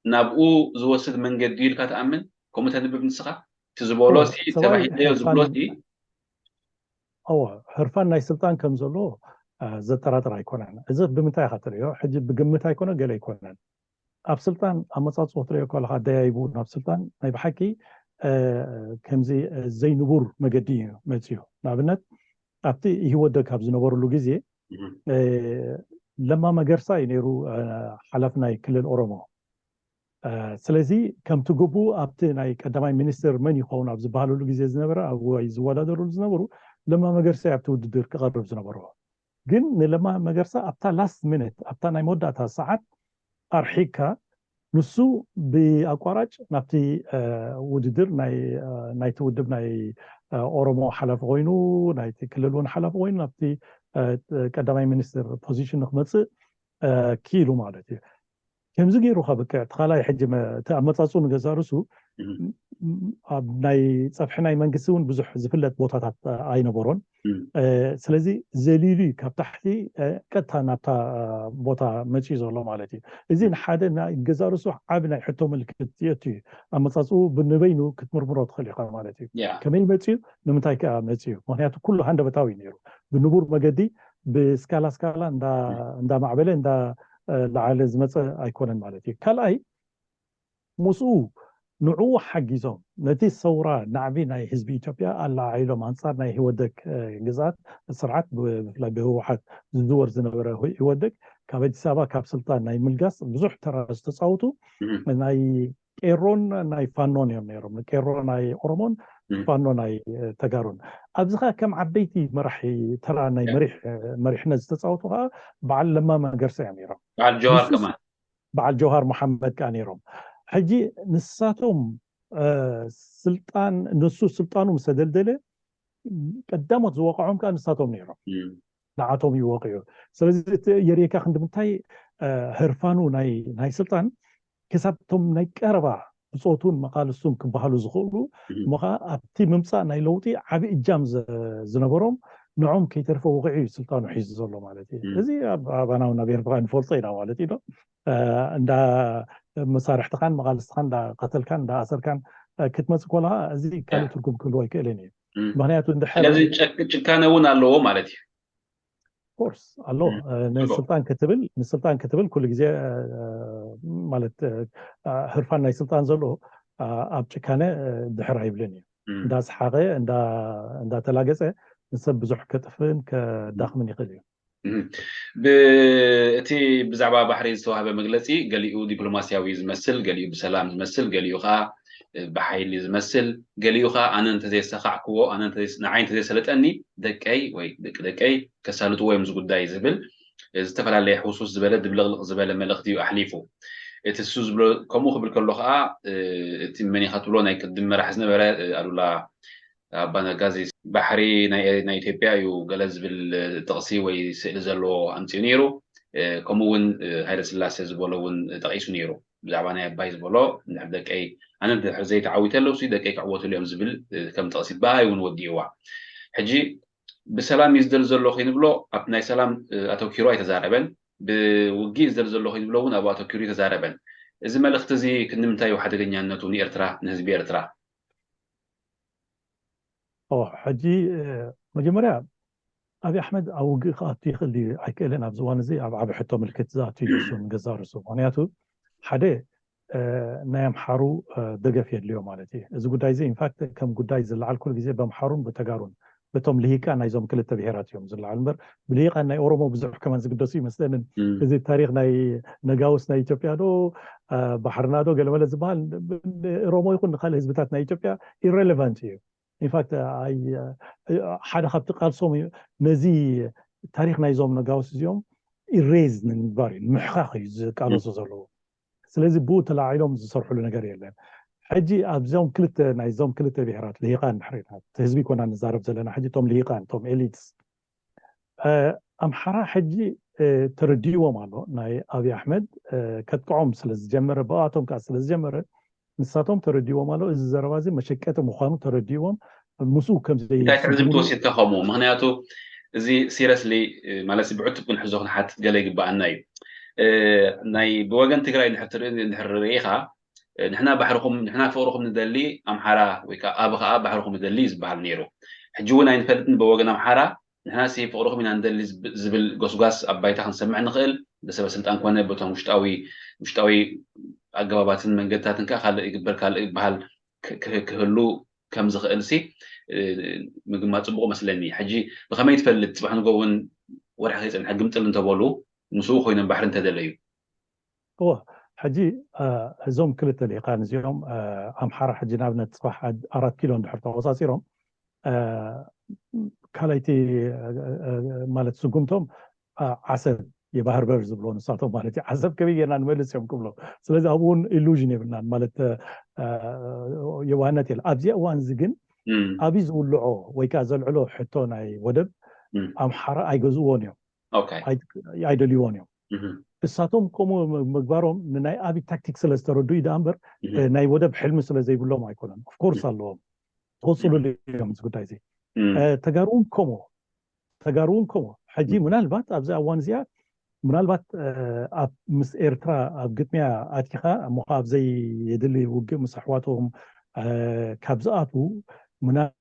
ናብኡ ዝወስድ መንገዲ እዩ ኢልካ ትኣምን? ከምኡ ተንብብ ንስኻ? እቲ ዝበሎ ኦ፣ ሲ ሰብኣዊ ተባሂለዮ ዝበሎ ህርፋን ሲ እወ፣ ህርፋን ናይ ስልጣን ከም ዘሎ፣ እ፣ ዘጠራጥር ኣይኮነን። እዚ ብምንታይ ኢኻ ትርእዮ? ሕጂ ብግምት ኣይኮነ፣ ገለ ኣይኮነን። ኣብ ስልጣን ኣመጻጽኦ ክትርእዮ ከለኻ፣ ደያይቡ ናብ ስልጣን ናይ ብሓቂ፣ እ፣ ከምዚ፣ እ፣ ዘይንቡር መገዲ እዩ መጺኡ። ንኣብነት፣ ኣብቲ ኢህወደግ ኣብ ዝነበረሉ ግዜ፣ እም። እ፣ ለማ መገርሳ እዩ ነይሩ፣ እ፣ ሓላፊ ናይ ክልል ኦሮሞ። ስለዚ ከምቲ ግቡእ ኣብቲ ናይ ቀዳማይ ሚኒስትር መን ይኸውን ኣብ ዝበሃለሉ ግዜ ዝነበረ ወይ ዝወዳደሩሉ ዝነበሩ ለማ መገርሳ ኣብቲ ውድድር ክቐርብ ዝነበሮ። ግን ንለማ መገርሳ ኣብታ ላስት ሚኒት ኣብታ ናይ መወዳእታ ሰዓት ኣርሒካ ንሱ ብኣቋራጭ ናብቲ ውድድር ናይቲ ውድብ ናይ ኦሮሞ ሓላፊ ኮይኑ ናይቲ ክልል እውን ሓላፊ ኮይኑ ናብቲ ቀዳማይ ሚኒስትር ፖዚሽን ንክመፅእ ኪኢሉ ማለት እዩ። ከምዚ ገይሩ ከብቅዕ እቲ ካልኣይ ሕጂ እቲ ኣመፃፅኡ ንገዛ ርሱ ኣብ ናይ ፀፍሒ ናይ መንግስቲ እውን ብዙሕ ዝፍለጥ ቦታታት ኣይነበሮን። ስለዚ ዘሊሉ እዩ ካብ ታሕቲ ቀጥታ ናብታ ቦታ መፅዩ ዘሎ ማለት እዩ። እዚ ንሓደ ናይ ገዛ ርሱ ዓብ ናይ ሕቶ ምልክት የእቱ እዩ። ኣመፃፅኡ ብንበይኑ ክትምርምሮ ትኽእል ኢኻ ማለት እዩ። ከመይ መፅዩ፣ ንምንታይ ከዓ መፅዩ? ምክንያቱ ኩሉ ሃንደበታዊ ነይሩ። ብንቡር መገዲ ብስካላ ስካላ እንዳማዕበለ እንዳ ላዓለ ዝመፀ ኣይኮነን ማለት እዩ። ካልኣይ ምስኡ ንዕኡ ሓጊዞም ነቲ ሰውራ ናዕቢ ናይ ህዝቢ ኢትዮጵያ ኣላዓዒሎም ኣንፃር ናይ ህወደግ ግዝኣት ስርዓት ብፍላይ ብህወሓት ዝዝወር ዝነበረ ህወደግ ካብ ኣዲስ ኣበባ ካብ ስልጣን ናይ ምልጋስ ብዙሕ ተራ ዝተፃወቱ ናይ ቄሮን ናይ ፋኖን እዮም ነይሮም። ቄሮ ናይ ኦሮሞን ፋኖ ናይ ተጋሩን። ኣብዚ ከዓ ከም ዓበይቲ መራሒ ተራ ናይ መሪሕነት ዝተፃወቱ ከዓ በዓል ለማ መገርሳ እዮም ነይሮም። በዓል ጀዋር ከማን በዓል ጀውሃር መሓመድ ከዓ ነይሮም። ሕጂ ንሳቶም ስልጣን ንሱ ስልጣኑ ምስ ተደልደለ ቀዳሞት ዝወቅዖም ከዓ ንሳቶም ነይሮም። ንዓቶም ይወቅዑ። ስለዚ እቲ የርእየካ ክንዲ ምንታይ ህርፋኑ ናይ ስልጣን ክሳብ እቶም ናይ ቀረባ ብፆቱን መቃልስቱን ክበሃሉ ዝኽእሉ እሞ ከዓ ኣብቲ ምምፃእ ናይ ለውጢ ዓብዪ እጃም ዝነበሮም ንዖም ከይተርፈ ወቂዑ እዩ ስልጣኑ ሒዙ ዘሎ ማለት እዩ። እዚ ኣባና እውን ኣብ ኤርትራ ንፈልጦ ኢና ማለት እዩ። እንዳ መሳርሕትኻን መቃልስትኻን እንዳ ቀተልካን እንዳ ኣሰርካን ክትመፅእ ከለካ እዚ ካልእ ትርጉም ክህልዎ ኣይክእልን እዩ። ምክንያቱ እንድሕር ጭካነ እውን ኣለዎ ማለት እዩ። ኮርስ ኣሎ። ንስልጣን ክትብል ንስልጣን ክትብል ኩሉ ግዜ ማለት ህርፋን ናይ ስልጣን ዘሎ ኣብ ጭካነ ድሕር ኣይብልን እዩ። እንዳሰሓቀ እንዳተላገፀ ንሰብ ብዙሕ ከጥፍእን ከዳኽምን ይኽእል እዩ። ብእቲ ብዛዕባ ባሕሪ ዝተዋህበ መግለፂ ገሊኡ ዲፕሎማስያዊ ዝመስል፣ ገሊኡ ብሰላም ዝመስል፣ ገሊኡ ከዓ ብሓይሊ ዝመስል፣ ገሊኡ ከዓ ኣነ እንተዘየስተካዕክዎ ንዓይ እንተዘየሰለጠኒ ደቀይ ወይ ደቂ ደቀይ ከሳልጥዎ እዮም እዚ ጉዳይ ዝብል ዝተፈላለየ ሕውስውስ ዝበለ ድብልቕልቕ ዝበለ መልእኽቲ እዩ ኣሕሊፉ። እቲ እሱ ዝብሎ ከምኡ ክብል ከሎ ከዓ እቲ መን ኢኻ ትብሎ ናይ ቅድም መራሕ ዝነበረ ኣሉላ ኣባ ነጋ እዚ ባሕሪ ናይ ኢትዮጵያ እዩ ገለ ዝብል ጥቕሲ ወይ ስእሊ ዘለዎ ኣምፂኡ ነይሩ። ከምኡ እውን ሃይለ ስላሴ ዝበሎ እውን ጠቒሱ ነይሩ። ብዛዕባ ናይ ኣባይ ዝበሎ እንድሕር ደቀይ ኣነ እንድሕር ዘይተዓዊተ ኣለውሲ ደቀይ ክዕወትሉ እዮም ዝብል ከም ጥቕሲ ብኣይ እውን ወዲእዋ። ሕጂ ብሰላም እዩ ዝደሊ ዘሎ ከይንብሎ ኣብ ናይ ሰላም ኣተኪሩ ኣይተዛረበን። ብውግእ ዝደሊ ዘሎ ከይንብሎ እውን ኣብኡ ኣተኪሩ ኣይተዛረበን። እዚ መልእኽቲ እዚ ክንምንታይ እዩ ሓደገኛነቱ ንኤርትራ ንህዝቢ ኤርትራ? ሕጂ መጀመርያ ኣብይ ኣሕመድ ኣብ ውግእ ክኣቱ ይኽእል ድዩ ኣይክእልን ኣብዚ እዋን እዚ ኣብ ዓቢ ሕቶ ምልክት ዝኣቱ እዩ እሱ ንገዛ ርእሱ። ምክንያቱ ሓደ ናይ ኣምሓሩ ደገፍ የድልዮ ማለት እዩ። እዚ ጉዳይ እዚ ኢንፋክት ከም ጉዳይ ዝለዓል ኩሉ ግዜ በምሓሩን ብተጋሩን በቶም ልሂቃን ናይዞም ክልተ ብሄራት እዮም ዝለዓል እምበር ብልሂቃን ናይ ኦሮሞ ብዙሕ ከማን ዝግደሱ ይመስለንን። እዚ ታሪክ ናይ ነጋውስ ናይ ኢትዮጵያ ዶ ባሕርና ዶ ገለመለ ዝበሃል ኦሮሞ ይኹን ንካልእ ህዝብታት ናይ ኢትዮጵያ ኢሬሌቫንት እዩ። ኢንፋክት ሓደ ካብቲ ቃልሶም ነዚ ታሪክ ናይዞም ነጋውስ እዚኦም ኢሬዝ ንምግባር እዩ ንምሕኻኽ እዩ ዝቃለሱ ዘለዉ። ስለዚ ብኡ ተላዒሎም ዝሰርሕሉ ነገር የለን። ሕጂ ኣብዞም ክልተ ናይዞም ክልተ ብሄራት ልሂቃን ድሕሪና ህዝቢ ኮና ንዛረብ ዘለና ሕጂ እቶም ልሂቃን እቶም ኤሊትስ ኣምሓራ ሕጂ ተረዲእዎም ኣሎ ናይ ኣብይ ኣሕመድ ከጥቅዖም ስለዝጀመረ ብኣቶም ከዓ ስለዝጀመረ ንሳቶም ተረዲእዎም ኣሎ። እዚ ዘረባ እዚ መሸቀጢ ምዃኑ ተረዲእዎም ምስኡ ከምዘይ እንታይ ትዕዝብቲ ወሲድካ ከምኡ ምክንያቱ እዚ ሲረስሊ ማለት ብዕቱብ ክንሕዞ ክንሓትት ገለ ይግበኣና እዩ። ናይ ብወገን ትግራይ እንድሕር ርኢኻ ንሕና ባሕርኹም ንሕና ፍቅርኹም ንደሊ ኣምሓራ ወይ ከዓ ኣብ ከዓ ባሕርኹም ንደሊ እዩ ዝበሃል ነይሩ። ሕጂ እውን ኣይንፈልጥን ብወገን ኣምሓራ ንሕናሲ ፍቅርኹም ኢና ንደሊ ዝብል ጎስጓስ ኣብ ባይታ ክንሰምዕ ንኽእል ብሰበ ስልጣን ኮነ በቶም ውሽጣዊ ውሽጣዊ ኣገባባትን መንገድታትን ከዓ ካልእ ይግበር ካልእ ይበሃል ክህሉ ከም ዝኽእል ሲ ምግማት ፅቡቅ መስለኒ። ሕጂ ብከመይ ትፈልጥ ፅባሕ ንጎ እውን ወርሒ ከይፀንሐ ግምጥል እንተበሉ ምስኡ ኮይኖም ባሕሪ እንተደለዩ እወ ሕጂ እዞም ክልተ ሊቃን እዚኦም ኣምሓራ ሕጂ ንኣብነት ፅባሕ ኣራት ኪሎ እንድሕር ተቆፃፂሮም ካልኣይቲ ማለት ስጉምቶም ዓሰብ የባህር በር ዝብሎ ንሳቶም ማለት እዩ። ዓሰብ ከበይ ጌርና ንመልስ እዮም ክብሎ። ስለዚ ኣብኡ እውን ኢሉዥን የብልናን ማለት የዋህነት የለ። ኣብዚ እዋን እዚ ግን ኣብይ ዝውልዖ ወይ ከዓ ዘልዕሎ ሕቶ ናይ ወደብ ኣምሓራ ኣይገዝእዎን እዮም፣ ኣይደልይዎን እዮም። እሳቶም ከምኡ ምግባሮም ንናይ ኣብይ ታክቲክ ስለ ዝተረዱ እዩ ደኣ እምበር ናይ ወደብ ሕልሚ ስለ ዘይብሎም ኣይኮነን። ኦፍኮርስ ኣለዎም፣ ተወፅሉሉ እዮም እዚ ጉዳይ እዚ። ተጋሩ እውን ከምኡ ተጋሩ እውን ከምኡ። ሕጂ ምናልባት ኣብዚ እዋን እዚኣ ምናልባት ኣብ ምስ ኤርትራ ኣብ ግጥሚያ ኣቲኻ እሞ ኣብ ዘየድሊ ውግእ ምስ ኣሕዋቶም ካብ ዝኣትዉ ምናልባት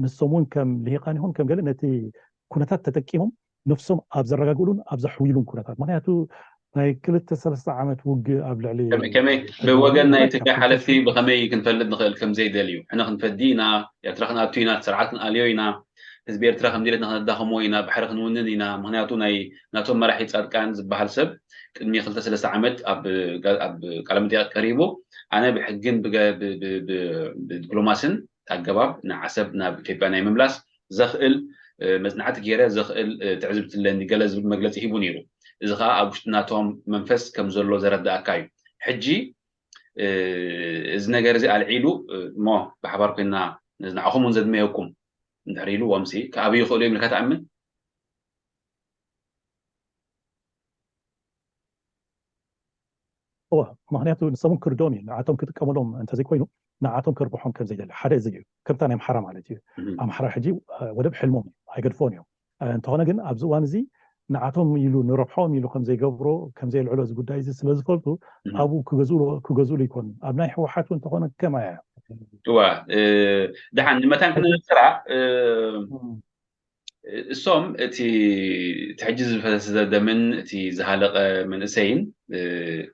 ንሶም እውን ከም ልሂቃን ይኹን ከም ገለ ነቲ ኩነታት ተጠቂሞም ነፍሶም ኣብ ዘረጋግእሉን ኣብ ዘሕውይሉን ኩነታት። ምክንያቱ ናይ ክልተ ሰለስተ ዓመት ውግእ ኣብ ልዕሊ ከመይ ብወገን ናይ ኢትዮጵያ ሓለፍቲ ብኸመይ ክንፈልጥ ንኽእል ከም ዘይደልዩ? ሕነ ክንፈዲ ኢና፣ ኤርትራ ክንኣቱ ኢና፣ ስርዓት ክንኣልዮ ኢና፣ ህዝቢ ኤርትራ ከም ድሌትና ክነዳኸሞ ኢና፣ ባሕሪ ክንውንን ኢና። ምክንያቱ ናይ ናቶም መራሒ ጻድቃን ዝበሃል ሰብ ቅድሚ ክልተ ሰለስተ ዓመት ኣብ ቃለ መጠይቅ ቀሪቡ ኣነ ብሕግን ብዲፕሎማስን ኣገባብ ንዓሰብ ናብ ኢትዮጵያ ናይ ምምላስ ዘኽእል መጽናዕቲ ገይረ ዘኽእል ትዕዝብቲ ኣለኒ ገለ ዝብል መግለፂ ሂቡ ነይሩ። እዚ ከዓ ኣብ ውሽጢ ናቶም መንፈስ ከም ዘሎ ዘረዳእካ እዩ። ሕጂ እዚ ነገር እዚ ኣልዒሉ እሞ ብሓባር ኮይና ንዓኹም እውን ዘድመየኩም እንድሕር ኢልዎም ሲ ክኣብዩ ይኽእሉ እዮም ኢልካ ትኣምን? እወ፣ ምክንያቱ ንሶም እውን ክርድኦም እዩ። ንዓቶም ክጥቀመሎም እንተዘይኮይኑ ንዓቶም ከርብሖም ከም ዘይደሊ ሓደ እዚ እዩ። ከምታ ናይ ኣምሓራ ማለት እዩ። ኣምሓራ ሕጂ ወደብ ሕልሞም እዩ፣ ኣይገድፎን እዮም። እንተኾነ ግን ኣብዚ እዋን እዚ ንዓቶም ኢሉ ንረብሖም ኢሉ ከም ዘይገብሮ ከም ዘየልዕሎ እዚ ጉዳይ እዚ ስለ ዝፈልጡ ኣብኡ ክገዝእሉ ይኮን። ኣብ ናይ ህወሓት እውን እንተኾነ ከማያ እዋ ድሓን ንመታን ክነስራ እሶም እቲ እቲ ሕጂ ዝፈሰሰ ደምን እቲ ዝሃለቐ መንእሰይን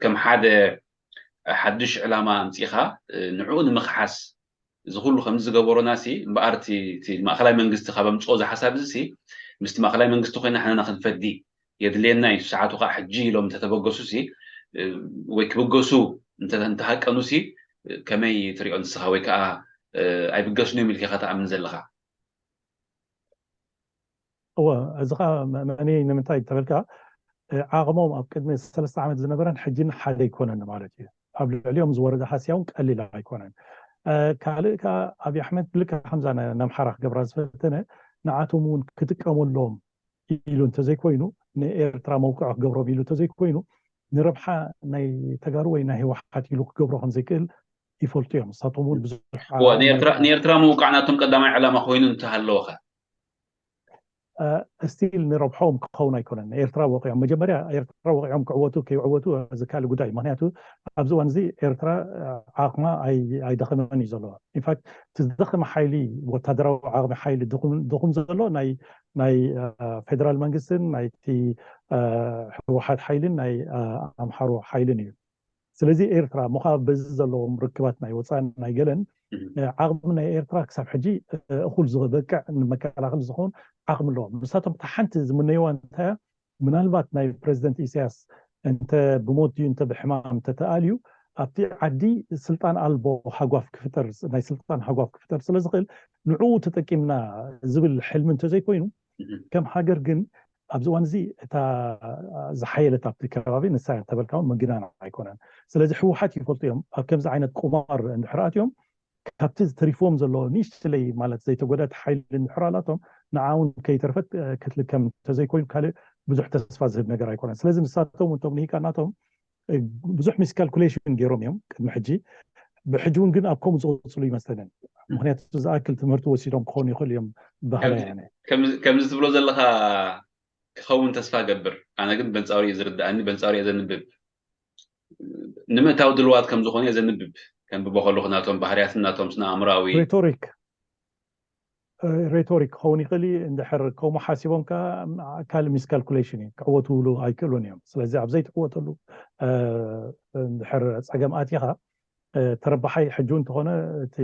ከም ሓደ ሓድሽ ዕላማ ኣምፂኻ ንዕኡ ንምኽሓስ እዚ ኩሉ ከምዚ ዝገበሮና ሲ እምበኣር እቲ ማእኸላይ መንግስቲ ካብ ኣምፅኦ እዚ ሓሳብ እዚ ሲ ምስቲ ማእኸላይ መንግስቲ ኮይና ሕነና ክንፈዲ የድልየና እዩ ሰዓቱ ከዓ ሕጂ ኢሎም እንተተበገሱ ሲ ወይ ክብገሱ እንተሃቀኑ ሲ ከመይ ትሪኦ ንስኻ ወይ ከዓ ኣይብገስን እዮም ኢልካ ኢኻ ትኣምን ዘለኻ? እወ፣ እዚ ከዓ መእመኒ ንምንታይ ተበልካ ዓቕሞም ኣብ ቅድሚ ሰለስተ ዓመት ዝነበረን ሕጂን ሓደ ኣይኮነን ማለት እዩ። ኣብ ልዕሊኦም ዝወረደ ሃስያ እውን ቀሊል ኣይኮነን። ካልእ ከዓ ኣብይ ኣሕመድ ልክዕ ከምዛ ንኣምሓራ ክገብራ ዝፈተነ ንዓቶም እውን ክጥቀመሎም ኢሉ እንተዘይኮይኑ ንኤርትራ መውቅዒ ክገብሮም ኢሉ እንተዘይኮይኑ ንረብሓ ናይ ተጋሩ ወይ ናይ ህወሓት ኢሉ ክገብሮ ከምዘይክእል ይፈልጡ እዮም። ንሳቶም እውን ብዙሕ ንኤርትራ መውቃዕ ናቶም ቀዳማይ ዕላማ ኮይኑ እንተሃለወኸ ስቲል ንረብሖም ክኸውን ኣይኮነን። ኤርትራ ወቂዖም መጀመርያ ኤርትራ ወቂዖም ክዕወቱ ከይዕወቱ እዚ ካልእ ጉዳይ። ምክንያቱ ኣብዚ እዋን እዚ ኤርትራ ዓቕማ ኣይደኸመን እዩ ዘሎ። ኢንፋክት እቲ ዝደኸመ ሓይሊ ወታደራዊ ዓቕሚ ሓይሊ ድኹም ዘሎ ናይ ናይ ፌደራል መንግስትን ናይቲ ህወሓት ሓይልን ናይ ኣምሓሩ ሓይልን እዩ። ስለዚ ኤርትራ ምዃ በዚ ዘለዎም ርክባት ናይ ወፃን ናይ ገለን ዓቕሚ ናይ ኤርትራ ክሳብ ሕጂ እኹል ዝበቅዕ ንመከላኸል ዝኸውን ዓቕሚ ኣለዎም። ንሳቶም እታ ሓንቲ ዝምነይዋ እንታያ ምናልባት ናይ ፕሬዚደንት ኢሳያስ እንተ ብሞት ድዩ እንተ ብሕማም እንተተኣልዩ ኣብቲ ዓዲ ስልጣን ኣልቦ ሃጓፍ ክፍጠር ናይ ስልጣን ሃጓፍ ክፍጠር ስለ ዝኽእል ንዕኡ ተጠቂምና ዝብል ሕልሚ እንተዘይኮይኑ ከም ሃገር ግን ኣብዚ እዋን እዚ እታ ዝሓየለት ኣብቲ ከባቢ ንሳ እያ እንተበልካ እውን ምግናን ኣይኮነን። ስለዚ ህወሓት ይፈልጡ እዮም ኣብ ከምዚ ዓይነት ቁማር እንድሕር ኣትዮም ካብቲ ተሪፍዎም ዘሎ ንእሽትለይ ማለት ዘይተጎዳእቲ ሓይሊ እንድሕር ኣላቶም ንዓ እውን ከይተርፈት ክትልከም እንተዘይኮይኑ ካልእ ብዙሕ ተስፋ ዝህብ ነገር ኣይኮነን። ስለዚ ንሳቶም እቶም ልሂቃን ናቶም ብዙሕ ሚስካልኩሌሽን ገይሮም እዮም ቅድሚ ሕጂ። ብሕጂ እውን ግን ኣብ ከምኡ ዝቕፅሉ ይመስለንን። ምክንያቱ ዝኣክል ትምህርቲ ወሲዶም ክኾኑ ይኽእሉ እዮም ባህላ ያነ ከምዚ ትብሎ ዘለኻ ክኸውን ተስፋ ገብር። ኣነ ግን በንፃሩ እዩ ዝርድኣኒ፣ በንፃሩ እየ ዘንብብ። ንምእታው ድልዋት ከም ዝኾኑ እየ ዘንብብ። ከንብቦ ከለኹ ናቶም ባህርያትን ናቶም ስነ ኣእምሮኣዊ ሬቶሪክ ሬቶሪክ ክኸውን ይኽእል እዩ። እንድሕር ከምኡ ሓሲቦም ከዓ ካልእ ሚስካልኩሌሽን እዩ። ክዕወትሉ ኣይክእሉን እዮም። ስለዚ ኣብ ዘይትዕወተሉ እንድሕር ፀገም ኣቲኻ ተረባሓይ ሕጂ እንተኾነ እቲ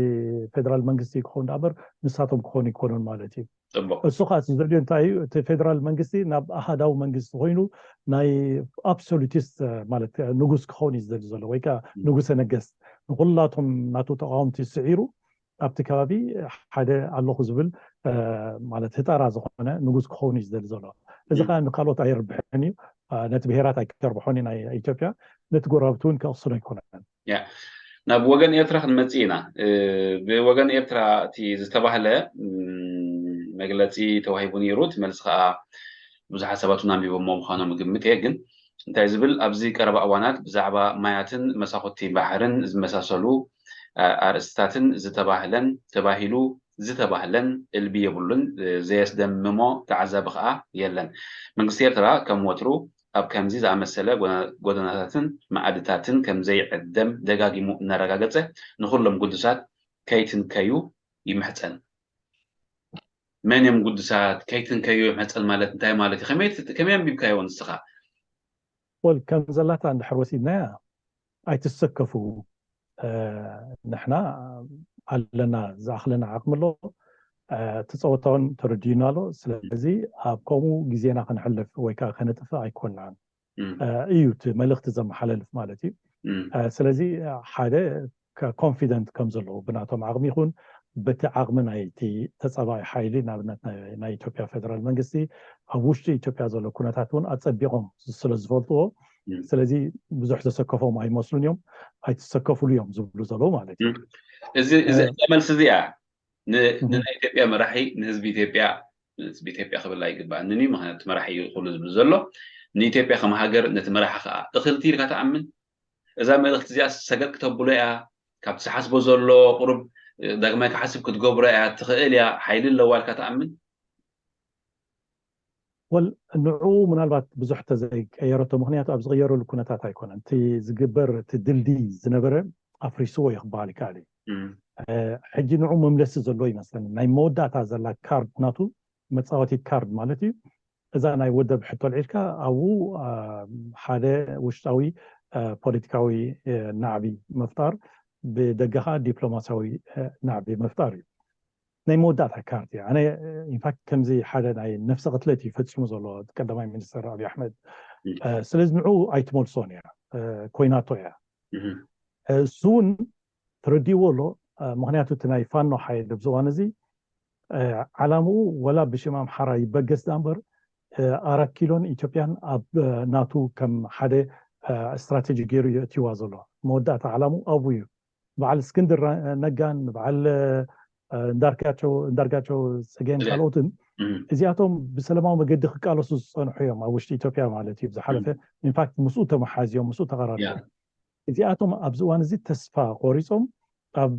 ፌደራል መንግስቲ ክኸውን ዳበር ንሳቶም ክኾኑ ይኮኑን ማለት እዩ። ፅቡቅ እሱ ከዓ ዝደልዮ እንታይ እዩ? እቲ ፌደራል መንግስቲ ናብ ኣሃዳዊ መንግስቲ ኮይኑ ናይ ኣብሶሉቲስት ማለት ንጉስ ክኸውን እዩ ዝደሊ ዘሎ፣ ወይ ከዓ ንጉሰ ነገስት ንኩላቶም ናቱ ተቃወምቲ ስዒሩ ኣብቲ ከባቢ ሓደ ኣለኹ ዝብል ማለት ህጠራ ዝኾነ ንጉስ ክኸውን እዩ ዝደሊ ዘሎ። እዚ ከዓ ንካልኦት ኣይርብሕን እዩ፣ ነቲ ብሄራት ኣይከርብሖን እዩ ናይ ኢትዮጵያ፣ ነቲ ጎረባብቲ እውን ከቕስኖ ኣይኮነን። ናብ ወገን ኤርትራ ክንመጽእ ኢና። ብወገን ኤርትራ እቲ ዝተባህለ መግለጺ ተዋሂቡ ነይሩ። እቲ መልሲ ከዓ ብዙሓት ሰባት እውን ኣንቢቦሞ ምዃኖም እግምት እየ። ግን እንታይ ዝብል ኣብዚ ቀረባ እዋናት ብዛዕባ ማያትን መሳኹቲ ባሕርን ዝመሳሰሉ ኣርእስትታትን ዝተባህለን ተባሂሉ ዝተባህለን እልቢ የብሉን። ዘየስደምሞ ተዓዛቢ ከዓ የለን። መንግስቲ ኤርትራ ከም ወትሩ ኣብ ከምዚ ዝኣመሰለ ጎደናታትን መኣድታትን ከም ዘይዕደም ደጋጊሙ እናረጋገጸ ንኹሎም ግዱሳት ከይትንከዩ ይምሕጸን። መን እዮም ግዱሳት? ከይትንከዩ ይምሕጸን ማለት እንታይ ማለት እዩ? ከመይ ኣንቢብካዮ ንስኻ? ወል ከም ዘላታ እንድሕር ወሲድናያ ኣይትሰከፉ፣ ንሕና ኣለና፣ ዝኣኽለና ዓቕሚ ኣሎ። እቲ ፀወታ እውን ተረዲኡና ኣሎ። ስለዚ ኣብ ከምኡ ግዜና ከነሕልፍ ወይ ከዓ ከነጥፍእ ኣይኮናን እዩ እቲ መልእኽቲ ዘመሓላልፍ ማለት እዩ። ስለዚ ሓደ ኮንፊደንት ከም ዘለዉ ብናቶም ዓቕሚ ይኹን በቲ ዓቕሚ ናይቲ ተፃባኢ ሓይሊ፣ ንኣብነት ናይ ኢትዮጵያ ፌደራል መንግስቲ ኣብ ውሽጢ ኢትዮጵያ ዘሎ ኩነታት እውን ኣፀቢቖም ስለ ዝፈልጥዎ፣ ስለዚ ብዙሕ ዘሰከፎም ኣይመስሉን እዮም። ኣይትሰከፉሉ እዮም ዝብሉ ዘለዉ ማለት እዩ። እዚ መልሲ እዚኣ ንናይ ኢትዮጵያ መራሒ፣ ንህዝቢ ኢትዮጵያ፣ ህዝቢ ኢትዮጵያ ክብል ኣይግባእንን እዩ፣ ምክንያቱ መራሒ እዩ ኩሉ ዝብል ዘሎ። ንኢትዮጵያ ከም ሃገር፣ ነቲ መራሒ ከዓ እኽልቲ ኢልካ ትኣምን? እዛ መልእኽቲ እዚኣ ሰገጥ ክተብሎ እያ፣ ካብቲ ዝሓስቦ ዘሎ ቁሩብ ዳግማይ ክሓስብ ክትገብሮ እያ ትኽእል እያ፣ ሓይሊ ኣለዋ ኢልካ ትኣምን? ወል ንዕኡ ምናልባት ብዙሕ ተዘይቀየረቶ፣ ምክንያቱ ኣብ ዝቀየረሉ ኩነታት ኣይኮነን። እቲ ዝግበር እቲ ድልድይ ዝነበረ ኣፍሪስዎ እዩ ክበሃል ይከኣል እዩ። ሕጂ ንዕኡ መምለሲ ዘሎ ይመስለኒ። ናይ መወዳእታ ዘላ ካርድ ናቱ፣ መፃወቲት ካርድ ማለት እዩ። እዛ ናይ ወደብ ሕቶ ኣልዒልካ ኣብኡ ሓደ ውሽጣዊ ፖለቲካዊ ናዕቢ ምፍጣር፣ ብደገ ከዓ ዲፕሎማሲያዊ ናዕቢ ምፍጣር እዩ። ናይ መወዳእታ ካርድ እያ። ኣነ ኢንፋክት ከምዚ ሓደ ናይ ነፍሰ ቅትለት እዩ ፈፂሙ ዘሎ ቀዳማይ ሚኒስትር ኣብይ ኣሕመድ። ስለዚ ንዑ ኣይትመልሶን እያ፣ ኮይናቶ እያ። እሱ እውን ተረዲእዎ ኣሎ። ምክንያቱ እቲ ናይ ፋኖ ሓይል ኣብዚ እዋን እዚ ዓላምኡ ወላ ብሽም ኣምሓራ ይበገስ ዳ እምበር ኣራት ኪሎን ኢትዮጵያን ኣብ ናቱ ከም ሓደ ስትራቴጂ ገይሩ የእትዋ ዘሎ። መወዳእታ ዓላምኡ ኣብኡ እዩ። በዓል እስክንድር ነጋን በዓል እንዳርጋቸው ጽጌን ካልኦትን እዚኣቶም ብሰላማዊ መገዲ ክቃለሱ ዝፀንሑ እዮም ኣብ ውሽጢ ኢትዮጵያ ማለት እዩ። ዝሓለፈ ኢንፋክት ምስኡ ተመሓዝዮም ምስኡ ተቀራሪቦም። እዚኣቶም ኣብዚ እዋን እዚ ተስፋ ቆሪፆም ኣብ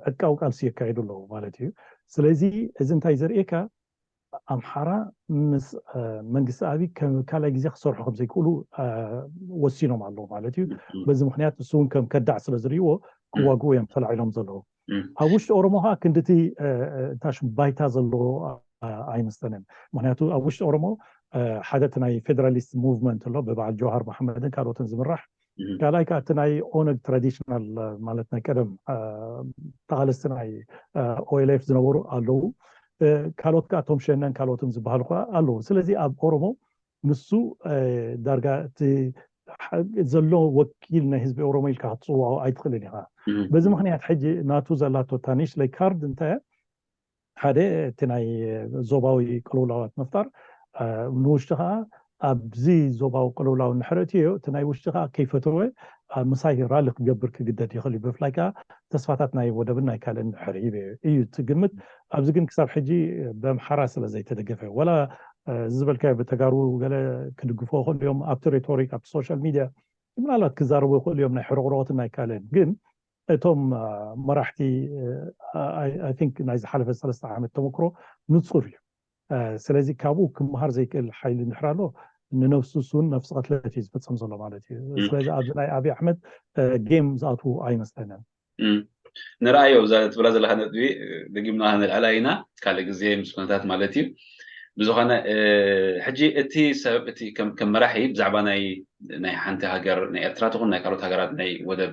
ዕጥቃዊ ቃልሲ የካይዱ ኣለዉ ማለት እዩ። ስለዚ እዚ እንታይ ዘርእየካ ኣምሓራ ምስ መንግስቲ ኣብይ ካልኣይ ግዜ ክሰርሑ ከምዘይክእሉ ወሲኖም ኣለዉ ማለት እዩ። በዚ ምክንያት እሱ እውን ከም ከዳዕ ስለ ዝርእይዎ ክዋግኡ እዮም ተላዒሎም ዘለዉ። ኣብ ውሽጢ ኦሮሞ ከዓ ክንድቲ ታሽ ባይታ ዘለዎ ኣይመስለንን። ምክንያቱ ኣብ ውሽጢ ኦሮሞ ሓደ እቲ ናይ ፌደራሊስት ሙቭመንት ኣሎ ብበዓል ጀውሃር መሓመድን ካልኦትን ዝምራሕ። ካልኣይ ከዓ እቲ ናይ ኦነግ ትራዲሽናል ማለት ናይ ቀደም ተቃለስቲ ናይ ኦኤልኤፍ ዝነበሩ ኣለዉ። ካልኦት ከዓ ቶም ሸነን ካልኦትን ዝበሃሉ ከዓ ኣለዉ። ስለዚ ኣብ ኦሮሞ ንሱ ዳርጋ እቲ ዘሎ ወኪል ናይ ህዝቢ ኦሮሞ ኢልካ ክትፅውዖ ኣይትኽእልን ኢኻ። በዚ ምክንያት ሕጂ ናቱ ዘላቶ ታኒሽ ለይ ካርድ እንታይ ሓደ እቲ ናይ ዞባዊ ቅልውላዋት ምፍጣር ንውሽጢ ከዓ ኣብዚ ዞባዊ ቅልውላው እንድሕር እትዮ እቲ ናይ ውሽጢ ከዓ ከይፈተወ ምሳይ ራሊ ክገብር ክግደድ ይኽእል እዩ። ብፍላይ ከዓ ተስፋታት ናይ ወደብን ናይ ካልእን እንድሕር ሂበ እዩ እቲ ግምት። ኣብዚ ግን ክሳብ ሕጂ ብኣምሓራ ስለ ዘይተደገፈ ወላ ዝበልካዮ ብተጋሩ ገለ ክድግፎ ይኽእሉ እዮም ኣብቲ ሬቶሪክ ኣብቲ ሶሻል ሚድያ ምናልባት ክዛረቡ ይኽእሉ እዮም ናይ ሕርቕሮትን ናይ ካልእን። ግን እቶም መራሕቲ ኣይ ቲንክ ናይ ዝሓለፈ ሰለስተ ዓመት ተመክሮ ንፁር እዩ። ስለዚ ካብኡ ክመሃር ዘይክእል ሓይሊ እንድሕር ኣሎ ንነብሱ እሱን ነብሲ ቅትለት እዩ ዝፍፅም ዘሎ ማለት እዩ። ስለዚ ኣብዚ ናይ ኣብይ ኣሕመድ ጌም ዝኣትዉ ኣይመስለንን። ንርኣዮ እዛ ትብላ ዘለካ ነጥቢ ደጊምና ክንልዕላ ኢና ካልእ ግዜ ምስ ኩነታት ማለት እዩ። ብዝኾነ ሕጂ እቲ ሰብ እቲ ከም መራሒ ብዛዕባ ናይ ናይ ሓንቲ ሃገር ናይ ኤርትራ ትኹን ናይ ካልኦት ሃገራት ናይ ወደብ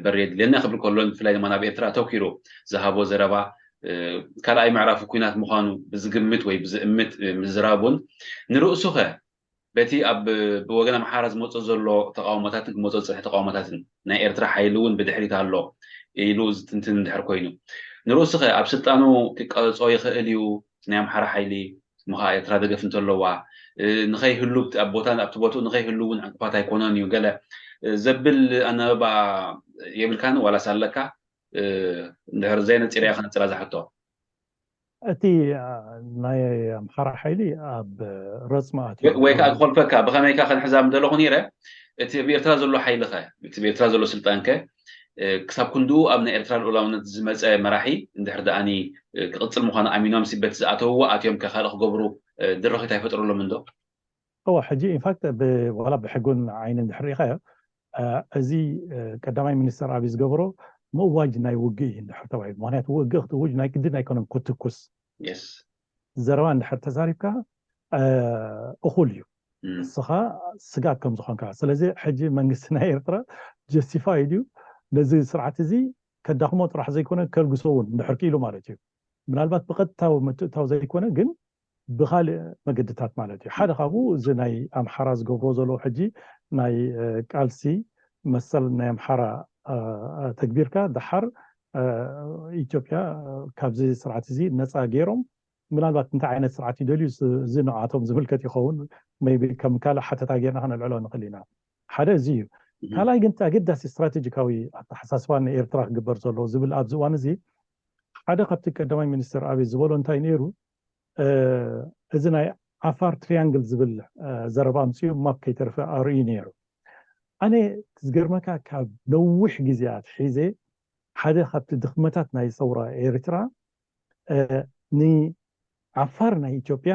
በሪ የድልየና ክብል ከሎ፣ ብፍላይ ድማ ናብ ኤርትራ ኣተኪሩ ዝሃቦ ዘረባ ካልኣይ ምዕራፍ ኩናት ምዃኑ ብዝግምት ወይ ብዝእምት ምዝራቡን፣ ንርእሱኸ በቲ ኣብ ብወገን ኣምሓራ ዝመጾ ዘሎ ተቃውሞታትን ክመጾ ዝጽንሐ ተቃውሞታትን፣ ናይ ኤርትራ ሓይሊ እውን ብድሕሪት ኣሎ ኢሉ ዝትንትን እንድሕር ኮይኑ፣ ንርእሱኸ ኣብ ስልጣኑ ክቀጾ ይኽእል እዩ? ናይ ኣምሓራ ሓይሊ ምኻ ኤርትራ ደገፍ እንተለዋ ንኸይህሉ ኣብ ቦታ ኣብቲ ቦትኡ ንኸይህሉ እውን ዕንቅፋት ኣይኮነን እዩ ገለ ዘብል ኣነባባ የብልካን ዋላስ ኣለካ? እንድሕር ዘይነፂረ እያ ከነፅራ ዝሓቶ። እቲ ናይ ኣምሓራ ሓይሊ ኣብ ረፅማ ኣትዩ ወይ ከዓ ክኾልፈካ ብኸመይ ከዓ ከንሕዛ ምደለኹ ነይረ። እቲ ኣብ ኤርትራ ዘሎ ሓይሊ ኸ እቲ ኣብ ኤርትራ ዘሎ ስልጣን ከ ክሳብ ክንድኡ ኣብ ናይ ኤርትራ ልኡላውነት ዝመፀ መራሒ እንድሕር ደኣኒ ክቕፅል ምዃኑ ኣሚኖም ሲ በቲ ዝኣተውዎ ኣትዮም ከ ካልእ ክገብሩ ድርኺት ኣይፈጥረሎም እንዶ? እወ ሕጂ ኢንፋክት ዋላ ብሕጉን ዓይኒ እንድሕር ሪኢኻዮ እዚ ቀዳማይ ሚኒስተር ኣብይ ዝገበሮ ምእዋጅ ናይ ውግእ እዩ እንድሕር ተባሂሉ። ምክንያቱ ውግእ ክትእውጅ ናይ ግድን ኣይኮነን ክትትኩስ። ዘረባ እንድሕር ተዛሪብካ እኹል እዩ። ንስኻ ስጋት ከም ዝኾንካ። ስለዚ ሕጂ መንግስቲ ናይ ኤርትራ ጀስቲፋይ ድዩ ነዚ ስርዓት እዚ ከዳኽሞ ጥራሕ ዘይኮነ ከልግሶ እውን እንድሕር ክኢሉ ማለት እዩ። ምናልባት ብቐጥታዊ ምትእታው ዘይኮነ ግን ብኻልእ መገድታት ማለት እዩ። ሓደ ካብኡ እዚ ናይ ኣምሓራ ዝገብሮ ዘሎ ሕጂ ናይ ቃልሲ መሰል ናይ ኣምሓራ ተግቢርካ ደሓር ኢትዮጵያ ካብዚ ስርዓት እዚ ነፃ ገይሮም ምናልባት እንታይ ዓይነት ስርዓት ይደልዩ እዚ ንዓቶም ዝምልከት ይኸውን። ቢ ከም ካልእ ሓተታ ጌርና ከነልዕሎ ንኽእል ኢና። ሓደ እዚ እዩ። ካልኣይ ግን ኣገዳሲ ስትራቴጂካዊ ኣተሓሳስባ ንኤርትራ ክግበር ዘሎ ዝብል ኣብዚ እዋን እዚ ሓደ ካብቲ ቀዳማይ ሚኒስትር ኣብይ ዝበሎ እንታይ ነይሩ? እዚ ናይ ዓፋር ትሪያንግል ዝብል ዘረባ ኣምፅኡ ማፕ ከይተረፈ ኣርእዩ ነይሩ። ኣነ ዝገርመካ ካብ ነዊሕ ግዜያት ሒዘ ሓደ ካብቲ ድኽመታት ናይ ሰውራ ኤርትራ ንዓፋር ናይ ኢትዮጵያ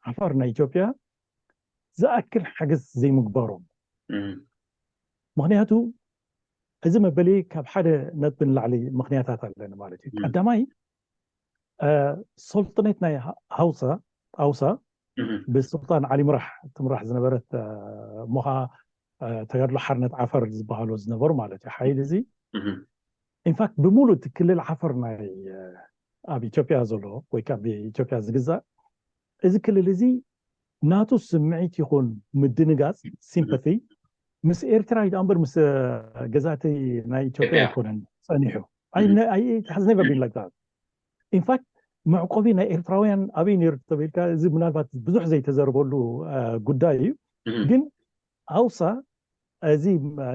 ዓፋር ናይ ኢትዮጵያ ዝኣክል ሓገዝ ዘይምግባሮም። ምክንያቱ እዚ መበሊ ካብ ሓደ ነጥቢ ንላዕሊ ምክንያታት ኣለኒ ማለት እዩ። ቀዳማይ ሶልጥነት ናይ ሃውሳ ኣውሳ ብሱልጣን ዓሊ ምራሕ ትምራሕ ዝነበረት እሞ ከዓ ተጋድሎ ሓርነት ዓፈር ዝበሃሉ ዝነበሩ ማለት እዩ ሓይሊ እዚ ኢንፋክት ብምሉእ እቲ ክልል ዓፈር ናይ ኣብ ኢትዮጵያ ዘሎ ወይ ከዓ ብኢትዮጵያ ዝግዛእ እዚ ክልል እዚ ናቱ ስምዒት ይኹን ምድንጋፅ ሲምፓቲ ምስ ኤርትራ እዩ ደኣ እምበር ምስ ገዛእቲ ናይ ኢትዮጵያ ኣይኮነን ፀኒሑ። Has never been like that. ኢንፋክት መዕቆቢ ናይ ኤርትራውያን ኣበይ ነይሩ ተበልካ እዚ ምናልባት ብዙሕ ዘይተዘርበሉ ጉዳይ እዩ። ግን ኣውሳ እዚ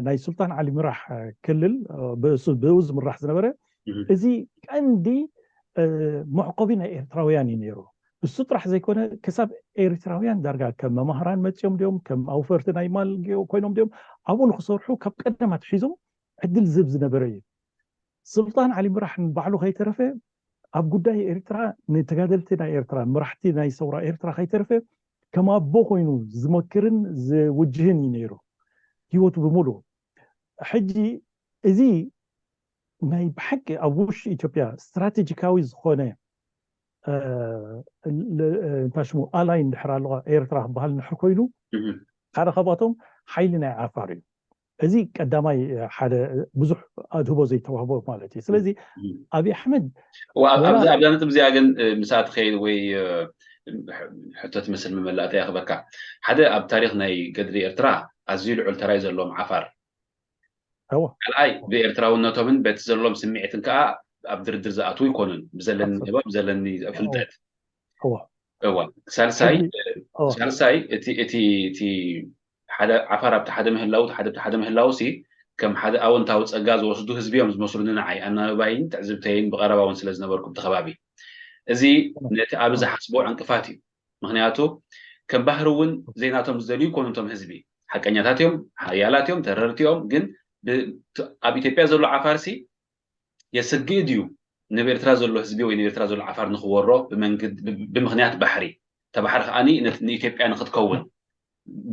ናይ ሱልጣን ዓሊ ምራሕ ክልል ብኡ ዝምራሕ ዝነበረ እዚ ቀንዲ መዕቆቢ ናይ ኤርትራውያን እዩ ነይሩ። እሱ ጥራሕ ዘይኮነ ክሳብ ኤርትራውያን ዳርጋ ከም መማህራን መፅኦም ድዮም ከም ኣውፈርቲ ናይ ማል ኮይኖም ድዮም ኣብኡ ንክሰርሑ ካብ ቀደም ኣትሒዞም ዕድል ዝህብ ዝነበረ እዩ። ሱልጣን ዓሊ ምራሕ ንባዕሉ ከይተረፈ ኣብ ጉዳይ ኤርትራ ንተጋደልቲ ናይ ኤርትራ መራሕቲ ናይ ሰውራ ኤርትራ ከይተረፈ ከም ኣቦ ኮይኑ ዝመክርን ዝውጅህን እዩ ነይሩ ህይወቱ ብምሉእ። ሕጂ እዚ ናይ ብሓቂ ኣብ ውሽጢ ኢትዮጵያ ስትራቴጂካዊ ዝኾነ እንታይ ሽሙ ኣላይ እንድሕር ኣለዋ ኤርትራ ክበሃል እንድሕር ኮይኑ ሓደ ካብኣቶም ሓይሊ ናይ ዓፋር እዩ። እዚ ቀዳማይ ሓደ ብዙሕ ኣድህቦ ዘይተዋህቦ ማለት እዩ። ስለዚ ኣብይ ኣሕመድ ኣብዛ ኣብዛ ነጥብ እዚኣ ግን ምሳኣ ትኸይድ ወይ ሕቶ ትመስል መመላእታ እያ ክበካ። ሓደ ኣብ ታሪክ ናይ ገድሊ ኤርትራ ኣዝዩ ልዑል ተራይ ዘለዎም ዓፋር ካልኣይ ብኤርትራውነቶምን በቲ ዘለዎም ስምዒትን ከዓ ኣብ ድርድር ዝኣትዉ ይኮኑን ብዘለኒ ብዘለኒ ፍልጠት እዋ ሳልሳይ ሳልሳይ እቲ እቲ እቲ ሓደ ዓፋር ኣብቲ ሓደ ምህላው ሓደ ሓደ ምህላው ሲ ከም ሓደ ኣወንታዊ ጸጋ ዝወስዱ ህዝቢ እዮም ዝመስሉኒ ንዓይ ኣናባባይን ትዕዝብተይን ብቐረባ እውን ስለ ዝነበርኩ ብቲ ከባቢ እዚ ነቲ ኣብ ዝሓስቦ ዕንቅፋት እዩ። ምክንያቱ ከም ባህሪ እውን ዘይናቶም ዝደልዩ ይኮኑ እቶም ህዝቢ ሓቀኛታት እዮም፣ ሓያላት እዮም፣ ተረርቲ እዮም። ግን ኣብ ኢትዮጵያ ዘሎ ዓፋርሲ የስግእ ድዩ ንብ ኤርትራ ዘሎ ህዝቢ ወይ ንብ ኤርትራ ዘሎ ዓፋር ንክወሮ ብምክንያት ባሕሪ ተባሕሪ ከዓኒ ንኢትዮጵያ ንክትከውን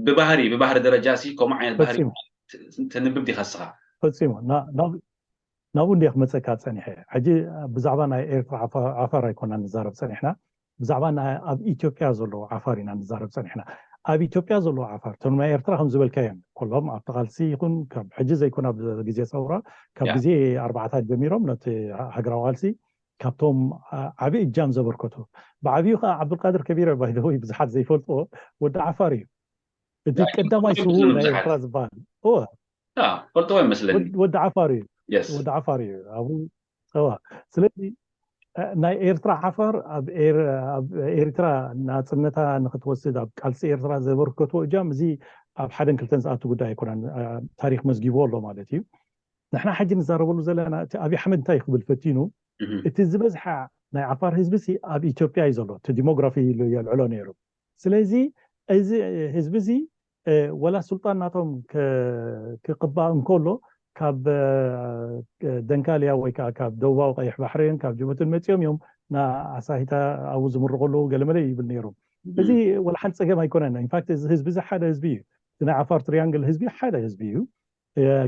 ብባህሪ ብባህሪ ደረጃ ሲ ከምኡ ዓይነት ባህሪ ተንብብ ዲካ ስኻ? ፈፂሙ ናብኡ እንዲየ ክመፀካ ፀኒሐ። ሕጂ ብዛዕባ ናይ ኤርትራ ዓፋር ኣይኮና ንዛረብ ፀኒሕና፣ ብዛዕባ ኣብ ኢትዮጵያ ዘለዉ ዓፋር ኢና ንዛረብ ፀኒሕና። ኣብ ኢትዮጵያ ዘለዉ ዓፋር፣ እቶም ናይ ኤርትራ ከም ዝበልካዮም፣ ኩሎም ኣብቲ ቃልሲ ይኹን፣ ካብ ሕጂ ዘይኮነ፣ ኣብ ግዜ ሰውራ፣ ካብ ግዜ ኣርባዓታት ጀሚሮም ነቲ ሃገራዊ ቃልሲ፣ ካብቶም ዓቢ እጃም ዘበርከቱ፣ ብዓቢኡ ከዓ ዓብዱልቃድር ከቢረ፣ ባይደወይ፣ ብዙሓት ዘይፈልጥዎ፣ ወዲ ዓፋር እዩ። እቲ ቀዳማይ ስውእ ናይ ኤርትራ ዝበሃል። ፈልጦ ይመስለኒ። ወዲ ዓፋር እዩ። ወዲ ዓፋር እዩ። ኣብ ስለዚ ናይ ኤርትራ ዓፋር ኣብ ኤርትራ ናጽነታ ንክትወስድ፣ ኣብ ቃልሲ ኤርትራ ዘበርከትዎ እጃም፣ እዚ ኣብ ሓደን ክልተን ዝኣቱ ጉዳይ ኣይኮነን። ታሪኽ መዝጊብዎ ኣሎ ማለት እዩ። ንሕና ሕጂ ንዛረበሉ ዘለና፣ እቲ ኣብይ ኣሕመድ እንታይ ክብል ፈቲኑ፣ እቲ ዝበዝሓ ናይ ዓፋር ህዝቢ ሲ ኣብ ኢትዮጵያ እዩ ዘሎ፣ እቲ ዲሞግራፊ ኢሉ የልዕሎ ነይሩ። ስለዚ እዚ ህዝቢ እዚ ወላ ሱልጣን ናቶም ክቅባእ እንከሎ፣ ካብ ደንካልያ ወይ ከዓ ካብ ደቡባዊ ቀይሕ ባሕርን ካብ ጅቡትን መፂኦም እዮም ንኣሳሂታ ኣብኡ ዝምርቑ ኣለዉ፣ ገለመለ ይብል ነይሩ። እዚ ወላ ሓንቲ ፀገም ኣይኮነን። ኢንፋክት፣ እዚ ህዝቢ እዚ ሓደ ህዝቢ እዩ። ናይ ዓፋር ትሪያንግል ህዝቢ ሓደ ህዝቢ እዩ።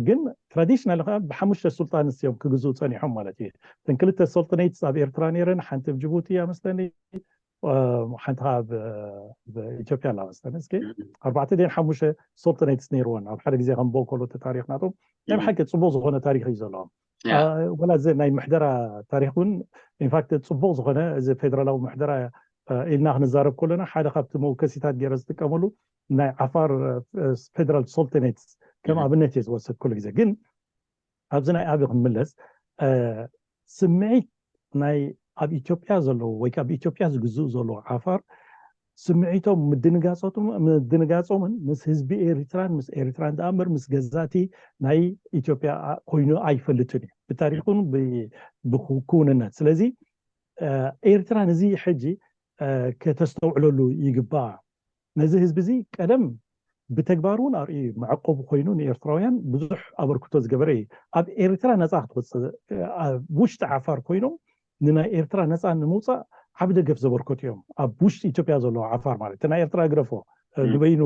ግን ትራዲሽናል ከዓ ብሓሙሽተ ሱልጣንስ እዮም ክግዝኡ ፀኒሖም ማለት እዩ። እተን ክልተ ሶልጠነይትስ ኣብ ኤርትራ ነይረን፣ ሓንቲ ኣብ ጅቡቲ እያ መስለኒ፣ ሓንቲ ከዓ ኣብ ኢትዮጵያ ኣላ መስለኒ። እስኪ ኣርባዕተ ደን ሓሙሽተ ሶልጠነይትስ ነይርወን ኣብ ሓደ ግዜ ከም ቦኮሎ ተታሪኽ ናቶም። ናይ ብሓቂ ፅቡቅ ዝኾነ ታሪኽ እዩ ዘለዎም። ወላ እዚ ናይ ምሕደራ ታሪኽ እውን፣ ኢንፋክት፣ ፅቡቅ ዝኾነ፣ እዚ ፌደራላዊ ምሕደራ ኢልና ክንዛረብ ከለና፣ ሓደ ካብቲ መወከሲታት ገይረ ዝጥቀመሉ ናይ ዓፋር ፌደራል ሶልተኔትስ ከም ኣብነት እየ ዝወሰድ ኩሉ ግዜ። ግን ኣብዚ ናይ ኣብይ ክንምለስ፣ ስምዒት ናይ ኣብ ኢትዮጵያ ዘለዉ ወይ ከዓ ኣብ ኢትዮጵያ ዝግዝኡ ዘለዉ ዓፋር፣ ስምዒቶም ምድንጋጾምን ምስ ህዝቢ ኤሪትራን ምስ ኤሪትራን ደኣ እምበር ምስ ገዛእቲ ናይ ኢትዮጵያ ኮይኑ ኣይፈልጥን እዩ፣ ብታሪኽን ብክውንነት። ስለዚ ኤርትራ ነዚ ሕጂ ከተስተውዕለሉ ይግባእ። ነዚ ህዝቢ እዚ ቀደም ብተግባር እውን ኣርእዩ እዩ። መዕቆቢ ኮይኑ ንኤርትራውያን ብዙሕ ኣበርክቶ ዝገበረ እዩ። ኣብ ኤርትራ ነፃ ክትወፅእ፣ ኣብ ውሽጢ ዓፋር ኮይኖም ንናይ ኤርትራ ነፃ ንምውፃእ ዓቢ ደገፍ ዘበርከቱ እዮም። ኣብ ውሽጢ ኢትዮጵያ ዘለዉ ዓፋር ማለት እቲ ናይ ኤርትራ ግረፎ ንበይኑ፣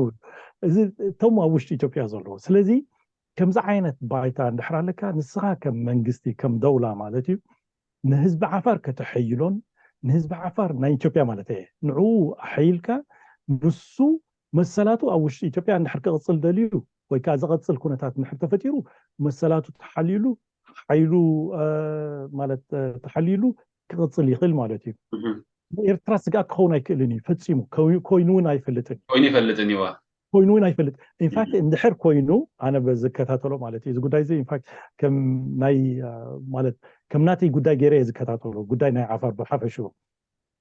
እዚ እቶም ኣብ ውሽጢ ኢትዮጵያ ዘለዉ። ስለዚ ከምዚ ዓይነት ባይታ እንድሕር ኣለካ፣ ንስኻ ከም መንግስቲ፣ ከም ደውላ ማለት እዩ፣ ንህዝቢ ዓፋር ከተሐይሎን ንህዝቢ ዓፋር ናይ ኢትዮጵያ ማለት እየ፣ ንዕኡ ኣሐይልካ፣ ንሱ መሰላቱ ኣብ ውሽጢ ኢትዮጵያ እንድሕር ክቕፅል ደልዩ ወይ ከዓ ዝቐፅል ኩነታት እንድሕር ተፈጢሩ፣ መሰላቱ ተሓልዩሉ፣ ሓይሉ ማለት ተሓልዩሉ ክቕፅል ይኽእል ማለት እዩ። ንኤርትራ ስግኣት ክኸውን ኣይክእልን እዩ ፈፂሙ። ኮይኑ እውን ኣይፈልጥን። ኮይኑ ይፈልጥን እዩ። ኮይኑ እውን ኣይፈልጥ። ኢንፋክት እንድሕር ኮይኑ፣ ኣነ በዝከታተሎ ማለት እዩ፣ እዚ ጉዳይ እዚ ኢንፋክት ከም ናይ ማለት ከም ናተይ ጉዳይ ገይረ እየ ዝከታተሎ፣ ጉዳይ ናይ ዓፋር ብሓፈሽኡ።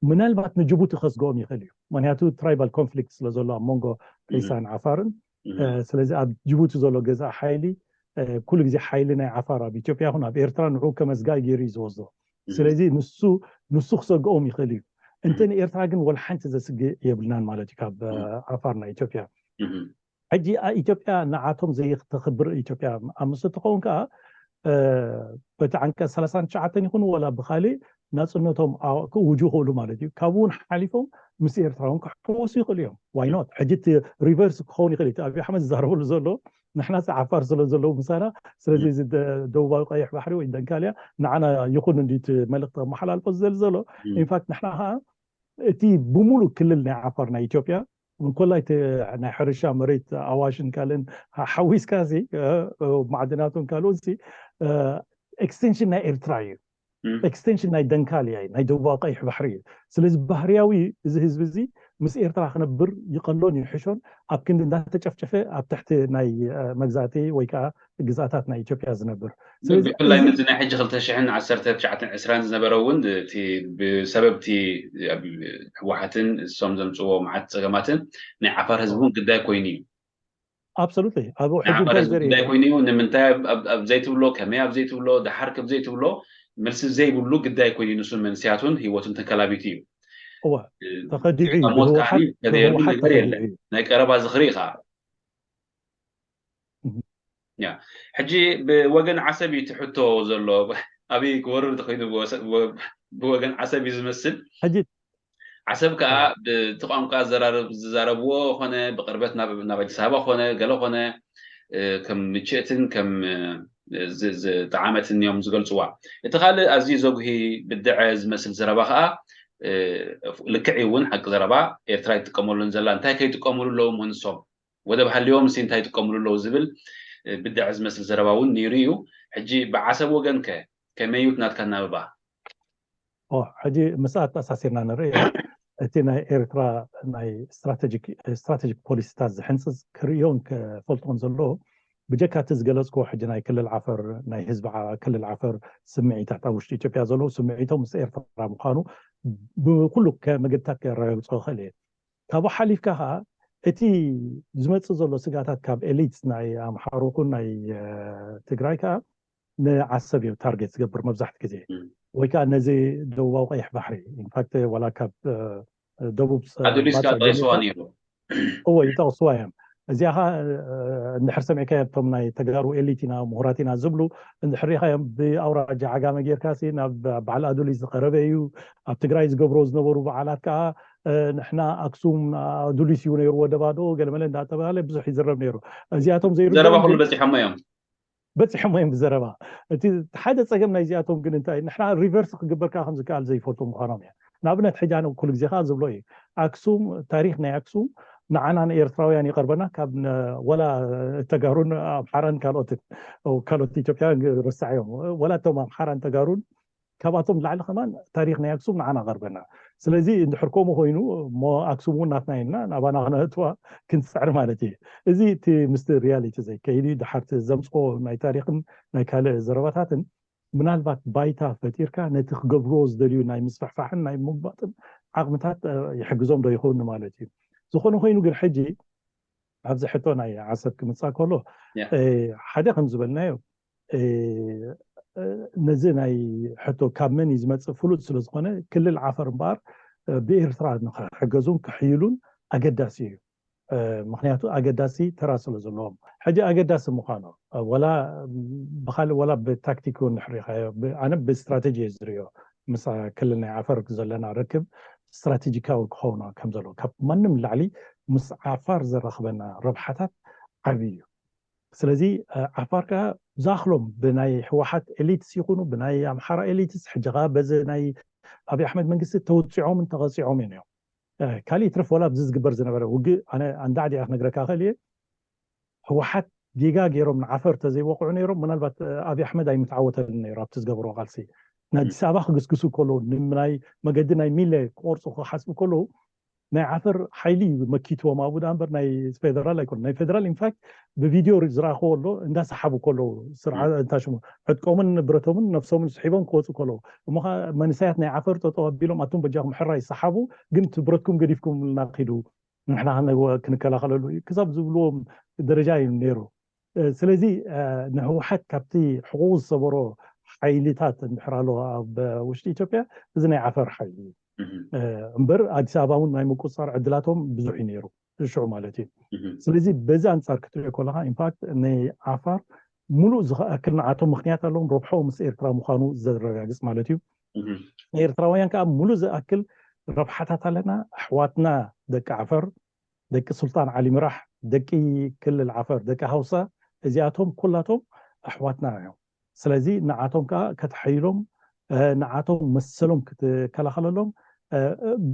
ምናልባት ንጅቡቲ ከስግኦም ይኽእል እዩ፣ ምክንያቱ ትራይባል ኮንፍሊክት ስለ ዘሎ ኣብ መንጎ ዒሳን ዓፋርን። ስለዚ ኣብ ጅቡቲ ዘሎ ገዛእ ሓይሊ ኩሉ ግዜ ሓይሊ ናይ ዓፋር ኣብ ኢትዮጵያ ይኹን ኣብ ኤርትራ ንዕኡ ከመስጋይ ገይሩ እዩ ዝወስዶ። ስለዚ ንሱ ንሱ ክሰግኦም ይኽእል እዩ። እንተ ንኤርትራ ግን ወላ ሓንቲ ዘስግእ የብልናን ማለት እዩ ካብ ዓፋር ናይ ኢትዮጵያ። ሕጂ ኢትዮጵያ ንዓቶም ዘይተኽብር ኢትዮጵያ ኣብ ምስ እትኸውን ከዓ በቲ ዓንቀፅ ሰላሳን ትሽዓተን ይኹን ወላ ብካሊእ ናፅነቶም ክእውጁ ይኽእሉ ማለት እዩ። ካብኡ እውን ሓሊፎም ምስ ኤርትራ እውን ክሕወሱ ይኽእሉ እዮም። ዋይኖት ሕጂ እቲ ሪቨርስ ክኸውን ይኽእል እዩ። ኣብይ ኣሕመድ ዝዛረበሉ ዘሎ ንሕና ዓፋር ስለ ዘለዉ ምሳና፣ ስለዚ እዚ ደቡባዊ ቀይሕ ባሕሪ ወይ ደንካልያ ንዓና ይኹን እንዲ እቲ መልእኽቲ ከመሓላልፎ ዝደሊ ዘሎ። ኢንፋክት ንሕና ከዓ እቲ ብሙሉ ክልል ናይ ዓፋር ናይ ኢትዮጵያ እንኮላይ ናይ ሕርሻ መሬት ኣዋሽን ካልእን ሓዊስካ ሲ ማዕድናቱን ካልኡን ሲ ኤክስቴንሽን ናይ ኤርትራ እዩ። ኤክስቴንሽን ናይ ደንካልያ እዩ፣ ናይ ደቡባዊ ቀይሕ ባሕሪ እዩ። ስለዚ ባህርያዊ እዚ ህዝቢ እዚ ምስ ኤርትራ ክነብር ይቐሎን ይሕሾን ኣብ ክንዲ እንዳተጨፍጨፈ ኣብ ትሕቲ ናይ መግዛእቲ ወይ ከዓ ግዝኣታት ናይ ኢትዮጵያ ዝነብር። ብፍላይ ምዚ ናይ ሕጂ ክልተ ሽሕን ዓሰርተ ትሽዓተን ዕስራን ዝነበረ እውን እቲ ብሰበብቲ ህወሓትን እሶም ዘምፅዎ መዓት ፀገማትን ናይ ዓፋር ህዝቢ እውን ግዳይ ኮይኑ እዩ። ኣብሶሉትሊ ኣብ ሕጂ እንታይ ዘርኢ ጉዳይ ኮይኑ እዩ። ንምንታይ ኣብ ዘይትብሎ፣ ከመይ ኣብ ዘይትብሎ፣ ደሓር ከብ ዘይትብሎ፣ መልሲ ዘይብሉ ግዳይ ኮይኑ እዩ። ንሱን መንስያቱን ህይወቱን ተከላቢቱ እዩ። እዋ ተኸዲዑ እዩ። ብህወሓት ተደየሉ ነገር የለን። ናይ ቀረባ ዝኽሪ ከዓ ሕጂ ብወገን ዓሰብ እዩ ትሕቶ ዘሎ። ኣብይ ክወርድ ተኮይኑ ብወገን ዓሰብ እዩ ዝመስል። ሕጂ ዓሰብ ከዓ ብቲ ቋንቋ ዝዛረብዎ ኮነ ብቅርበት ናብ ኣዲስ ኣበባ ኮነ ገለ ኮነ ከም ምችእትን ከም ዝጠዓመትን እዮም ዝገልፅዋ። እቲ ካልእ ኣዝዩ ዘጉሂ ብድዐ ዝመስል ዘረባ ከዓ ልክዕ እውን ሓቂ ዘረባ ኤርትራ ይጥቀመሉን ዘላ እንታይ ከይጥቀምሉ ኣለዎም ንሶም ወደብ ሃልዮም ሲ እንታይ ይጥቀምሉ ኣለዉ ዝብል ብድዐ ዝመስል ዘረባ እውን ነይሩ እዩ። ሕጂ ብዓሰብ ወገን ከ ከመይ እዩ ናትካ ኣናብባ? ሕጂ ምስኣ ኣተኣሳሲርና ንርኢ። እቲ ናይ ኤርትራ ናይ ስትራቴጂክ ፖሊሲታት ዝሕንፅፅ ክርእዮን ክፈልጦን ዘለዎ ብጀካ እቲ ዝገለፅክዎ ሕጂ ናይ ክልል ዓፈር ናይ ህዝቢ ክልል ዓፈር ስምዒታት ኣብ ውሽጢ ኢትዮጵያ ዘለዉ ስምዒቶም ምስ ኤርትራ ምዃኑ ብኩሉ መገድታት ከረጋግፆ ይኽእል እየ። ካብኡ ሓሊፍካ ከዓ እቲ ዝመፅእ ዘሎ ስጋታት ካብ ኤሊት ናይ ኣምሓሩ ኹን ናይ ትግራይ ከዓ ንዓሰብ እዩ ታርጌት ዝገብር መብዛሕቲ ግዜ ወይ ከዓ ነዚ ደቡባዊ ቀይሕ ባሕሪ ኢንፋክት ዋላ ካብ ደቡብ ኣዱሊስካ ጠቂስዋ ነይሩ። እዎ ይጠቕስዋ እዮም። እዚኣ ከዓ እንድሕር ሰሚዕካ ቶም ናይ ተጋሩ ኤሊት ኢና ምሁራት ኢና ዝብሉ እንድሕር ሪኻዮም ብኣውራጃ ዓጋመ ጌርካ ናብ በዓል ኣዱሊስ ዝቀረበ እዩ ኣብ ትግራይ ዝገብሮ ዝነበሩ በዓላት ከዓ ንሕና ኣክሱም ኣዱሊስ እዩ ነይሩ ወደባዶ ገለመለ እንዳተባሃለ ብዙሕ ይዝረብ ነይሩ። እዚኣቶም ዘይሩ ዘረባ ኩሉ በፂሖሞ እዮም። በፂሖሞ እዮም ብዘረባ። እቲ ሓደ ፀገም ናይዚኣቶም ግን እንታይ ንሕና ሪቨርስ ክግበር ከዓ ከምዝከኣል ዘይፈልጡ ምዃኖም እያ። ንኣብነት ሕጂ ኣነ ኩሉ ግዜ ከዓ ዝብሎ እዩ ኣክሱም ታሪክ ናይ ኣክሱም ንዓና ንኤርትራውያን ይቀርበና ካብ ወላ ተጋሩን ኣምሓራን ካልኦትን ካልኦት ኢትዮጵያውያን ረሳዕዮም ወላ እቶም ኣምሓራን ተጋሩን ካብኣቶም ላዕሊ ከማን ታሪክ ናይ ኣክሱም ንዓና ቀርበና። ስለዚ እንድሕር ከምኡ ኮይኑ እሞ ኣክሱም እውን ናትና ኢልና ናባና ክነእትዋ ክንፅዕር ማለት እዩ። እዚ እቲ ምስቲ ሪያሊቲ ዘይከይድ እዩ። ድሓርቲ ዘምፅኦ ናይ ታሪክን ናይ ካልእ ዘረባታትን ምናልባት ባይታ ፈጢርካ ነቲ ክገብርዎ ዝደልዩ ናይ ምስፍሕፋሕን ናይ ምባጥን ዓቕምታት ይሕግዞም ዶ ይኸውን ማለት እዩ። ዝኾነ ኮይኑ ግን ሕጂ ኣብዚ ሕቶ ናይ ዓሰብ ክምፃእ ከሎ ሓደ ከም ዝበልናዮ ነዚ ናይ ሕቶ ካብ መን እዩ ዝመፅእ ፍሉጥ ስለ ዝኾነ ክልል ዓፈር እምበኣር ብኤርትራ ንክሕገዙን ክሕይሉን ኣገዳሲ እዩ። ምክንያቱ ኣገዳሲ ተራ ስለ ዘለዎም ሕጂ ኣገዳሲ ምዃኑ ወላ ብካልእ ወላ ብታክቲክ እውን ንሕሪኻዮ ኣነ ብስትራቴጂ እየ ዝሪኦ ምስ ክልል ናይ ዓፈር ዘለና ርክብ ስትራቴጂካዊ ክኸውን ከም ዘለዎ ካብ ማንም ላዕሊ ምስ ዓፋር ዘራኽበና ረብሓታት ዓብዪ እዩ። ስለዚ ዓፋር ከዓ ዝኣኽሎም ብናይ ህወሓት ኤሊትስ ይኹኑ ብናይ ኣምሓራ ኤሊትስ ሕጂ ከዓ በዚ ናይ ኣብይ ኣሕመድ መንግስቲ ተውፅዖምን ተቐፂዖምን እዮም። ካልእ ይትረፍ ወላ ኣብዚ ዝግበር ዝነበረ ውግእ ኣነ ኣንዳዕዲኣ ክነግረካ ክእል እየ። ህወሓት ጌጋ ገይሮም ንዓፈር ተዘይወቕዑ ነይሮም ምናልባት ኣብይ ኣሕመድ ኣይምተዓወተልን ነይሩ ኣብቲ ዝገበርዎ ቃልሲ። ንኣዲስ ኣበባ ክግስግሱ ከለዉ ናይ መገዲ ናይ ሚለ ክቆርፁ ክሓስቡ ከለዉ ናይ ዓፈር ሓይሊ እዩ መኪትዎም ኣብኡ ዳ እምበር ናይ ፌደራል ኣይኮነ ናይ ፌደራል ኢንፋክት ብቪድዮ ዝረኣኽዎ ኣሎ እንዳሰሓቡ ከለዉ ስርዓ እንታይ ሽሙ ዕጥቆምን ብረቶምን ነፍሶምን ስሒቦም ክወፁ ከለዉ እሞ ከዓ መንእሰያት ናይ ዓፈር ጠጠው ኣቢሎም ኣቱም በጃኹም ሕራይ ሰሓቡ ግን እቲ ብረትኩም ገዲፍኩምልና ኪዱ ንሕና ክንከላኸለሉ እዩ ክሳብ ዝብልዎም ደረጃ እዩ ነይሩ። ስለዚ ንህወሓት ካብቲ ሕቁቁ ዝሰበሮ ሓይልታት እንድሕር ኣሎ ኣብ ውሽጢ ኢትዮጵያ እዚ ናይ ዓፈር ሓይሊ እዩ። እምበር ኣዲስ ኣበባ እውን ናይ ምቁፅፃር ዕድላቶም ብዙሕ እዩ ነይሩ ሽዑ ማለት እዩ። ስለዚ በዚ ኣንፃር ክትሪኦ ከለካ ኢንፋክት ናይ ዓፋር ሙሉእ ዝኣክል ንዓቶም ምክንያት ኣለዎም ረብሖ ምስ ኤርትራ ምዃኑ ዘረጋግፅ ማለት እዩ። ንኤርትራውያን ከዓ ሙሉእ ዝኣክል ረብሓታት ኣለና ኣሕዋትና ደቂ ዓፈር ደቂ ሱልጣን ዓሊ ምራሕ ደቂ ክልል ዓፈር ደቂ ሃውሳ እዚኣቶም ኩላቶም ኣሕዋትና እዮም። ስለዚ ንዓቶም ከዓ ከተሓይሎም ንዓቶም መሰሎም ክትከላኸለሎም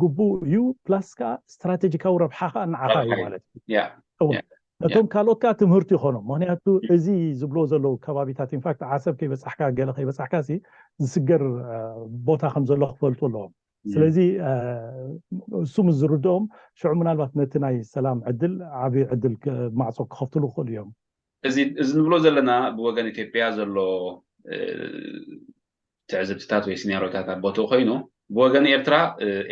ግቡእ እዩ። ፕላስ ከዓ ስትራቴጂካዊ ረብሓ ከዓ ንዓኻ እዩ ማለት እዩ። ነቶም ካልኦት ከዓ ትምህርቲ ይኾኖም። ምክንያቱ እዚ ዝብሎ ዘለዉ ከባቢታት ኢንፋክት ዓሰብ ከይበፃሕካ ገለ ከይበፃሕካ ሲ ዝስገር ቦታ ከም ዘሎ ክፈልጡ ኣለዎም። ስለዚ እሱ ምስ ዝርድኦም ሽዑ ምናልባት ነቲ ናይ ሰላም ዕድል ዓብዪ ዕድል ማዕፆ ክኸፍትሉ ክኽእሉ እዮም። እዚ ንብሎ ዘለና ብወገን ኢትዮጵያ ዘሎ ትዕዝብትታት ወይ ሲናሪዮታት ኣብ ቦትኡ ኮይኑ ብወገን ኤርትራ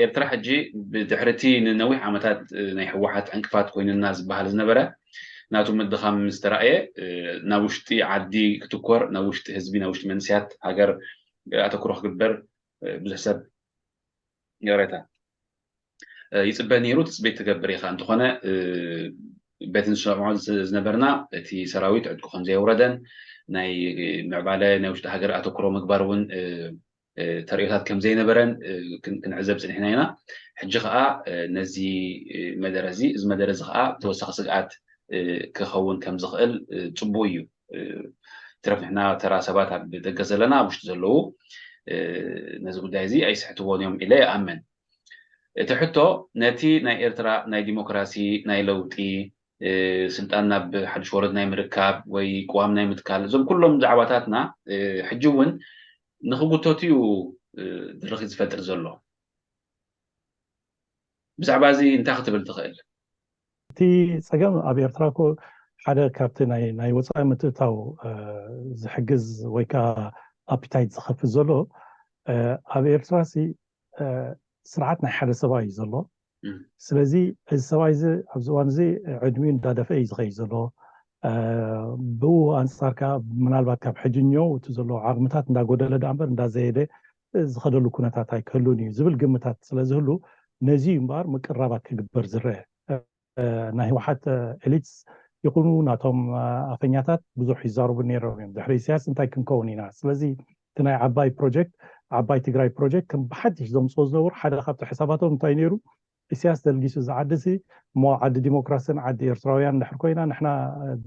ኤርትራ ሕጂ ብድሕርቲ ንነዊሕ ዓመታት ናይ ህወሓት ዕንቅፋት ኮይኑና ዝበሃል ዝነበረ ናቱ ምድኻም ምስ ተራእየ ናብ ውሽጢ ዓዲ ክትኮር ናብ ውሽጢ ህዝቢ ናብ ውሽጢ መንስያት ሃገር ኣተኩሮ ክግበር ብዙሕ ሰብ ይቕሬታ ይፅበ ነይሩ ትፅቢት ትገብር ኢኻ እንተኾነ በቲ ንሰምዖ ዝነበርና እቲ ሰራዊት ዕጥቁ ከም ዘየውረደን ናይ ምዕባለ ናይ ውሽጢ ሃገር ኣተኩሮ ምግባር እውን ተርእዮታት ከም ዘይነበረን ክንዕዘብ ፅኒሕና ኢና። ሕጂ ከዓ ነዚ መደረ እዚ እዚ መደረ እዚ ከዓ ተወሳኺ ስግኣት ክኸውን ከም ዝኽእል ፅቡቅ እዩ። ትረፍ ንሕና ተራ ሰባት ኣብ ደገ ዘለና ኣብ ውሽጢ ዘለዉ ነዚ ጉዳይ እዚ ኣይስሕትዎን እዮም ኢለ ይኣምን። እቲ ሕቶ ነቲ ናይ ኤርትራ ናይ ዲሞክራሲ ናይ ለውጢ ስልጣን ናብ ሓድሽ ወረድ ናይ ምርካብ ወይ ቅዋም ናይ ምትካል እዞም ኩሎም ዛዕባታትና ሕጂ እውን ንክጉተቱ እዩ ድርኺት ዝፈጥር ዘሎ። ብዛዕባ እዚ እንታይ ክትብል ትኽእል? እቲ ፀገም ኣብ ኤርትራ እኮ ሓደ ካብቲ ናይ ወፃኢ ምትእታው ዝሕግዝ ወይ ከዓ ኣፒታይት ዝኸፍት ዘሎ ኣብ ኤርትራ ሲ ስርዓት ናይ ሓደ ሰብኣይ እዩ ዘሎ። ስለዚ እዚ ሰብኣይ እዚ ኣብዚ እዋን እዚ ዕድሚኡ እንዳደፈ እዩ ዝኸይድ ዘሎ። ብኡ ኣንፃር ከዓ ምናልባት ካብ ሕጅኛው እቲ ዘለዎ ዓቕምታት እንዳጎደለ ደኣ እምበር እንዳዘየደ ዝኸደሉ ኩነታት ኣይክህሉን እዩ ዝብል ግምታት ስለዝህሉ ነዚ እዩ እምበኣር ምቅራባት ክግበር ዝረአ። ናይ ህወሓት ኤሊትስ ይኹኑ ናቶም ኣፈኛታት ብዙሕ ይዛረቡ ነይሮም እዮም። ድሕሪ ኢሳያስ እንታይ ክንከውን ኢና? ስለዚ እቲ ናይ ዓባይ ፕሮጀክት ዓባይ ትግራይ ፕሮጀክት ከም ብሓድሽ ዘምፅኦ ዝነበሩ ሓደ ካብቲ ሕሳባቶም እንታይ ነይሩ? ኢሳያስ ደልጊሱ እዚ ዓዲ ሲ እሞ ዓዲ ዲሞክራስን ዓዲ ኤርትራውያን እንድሕር ኮይና ንሕና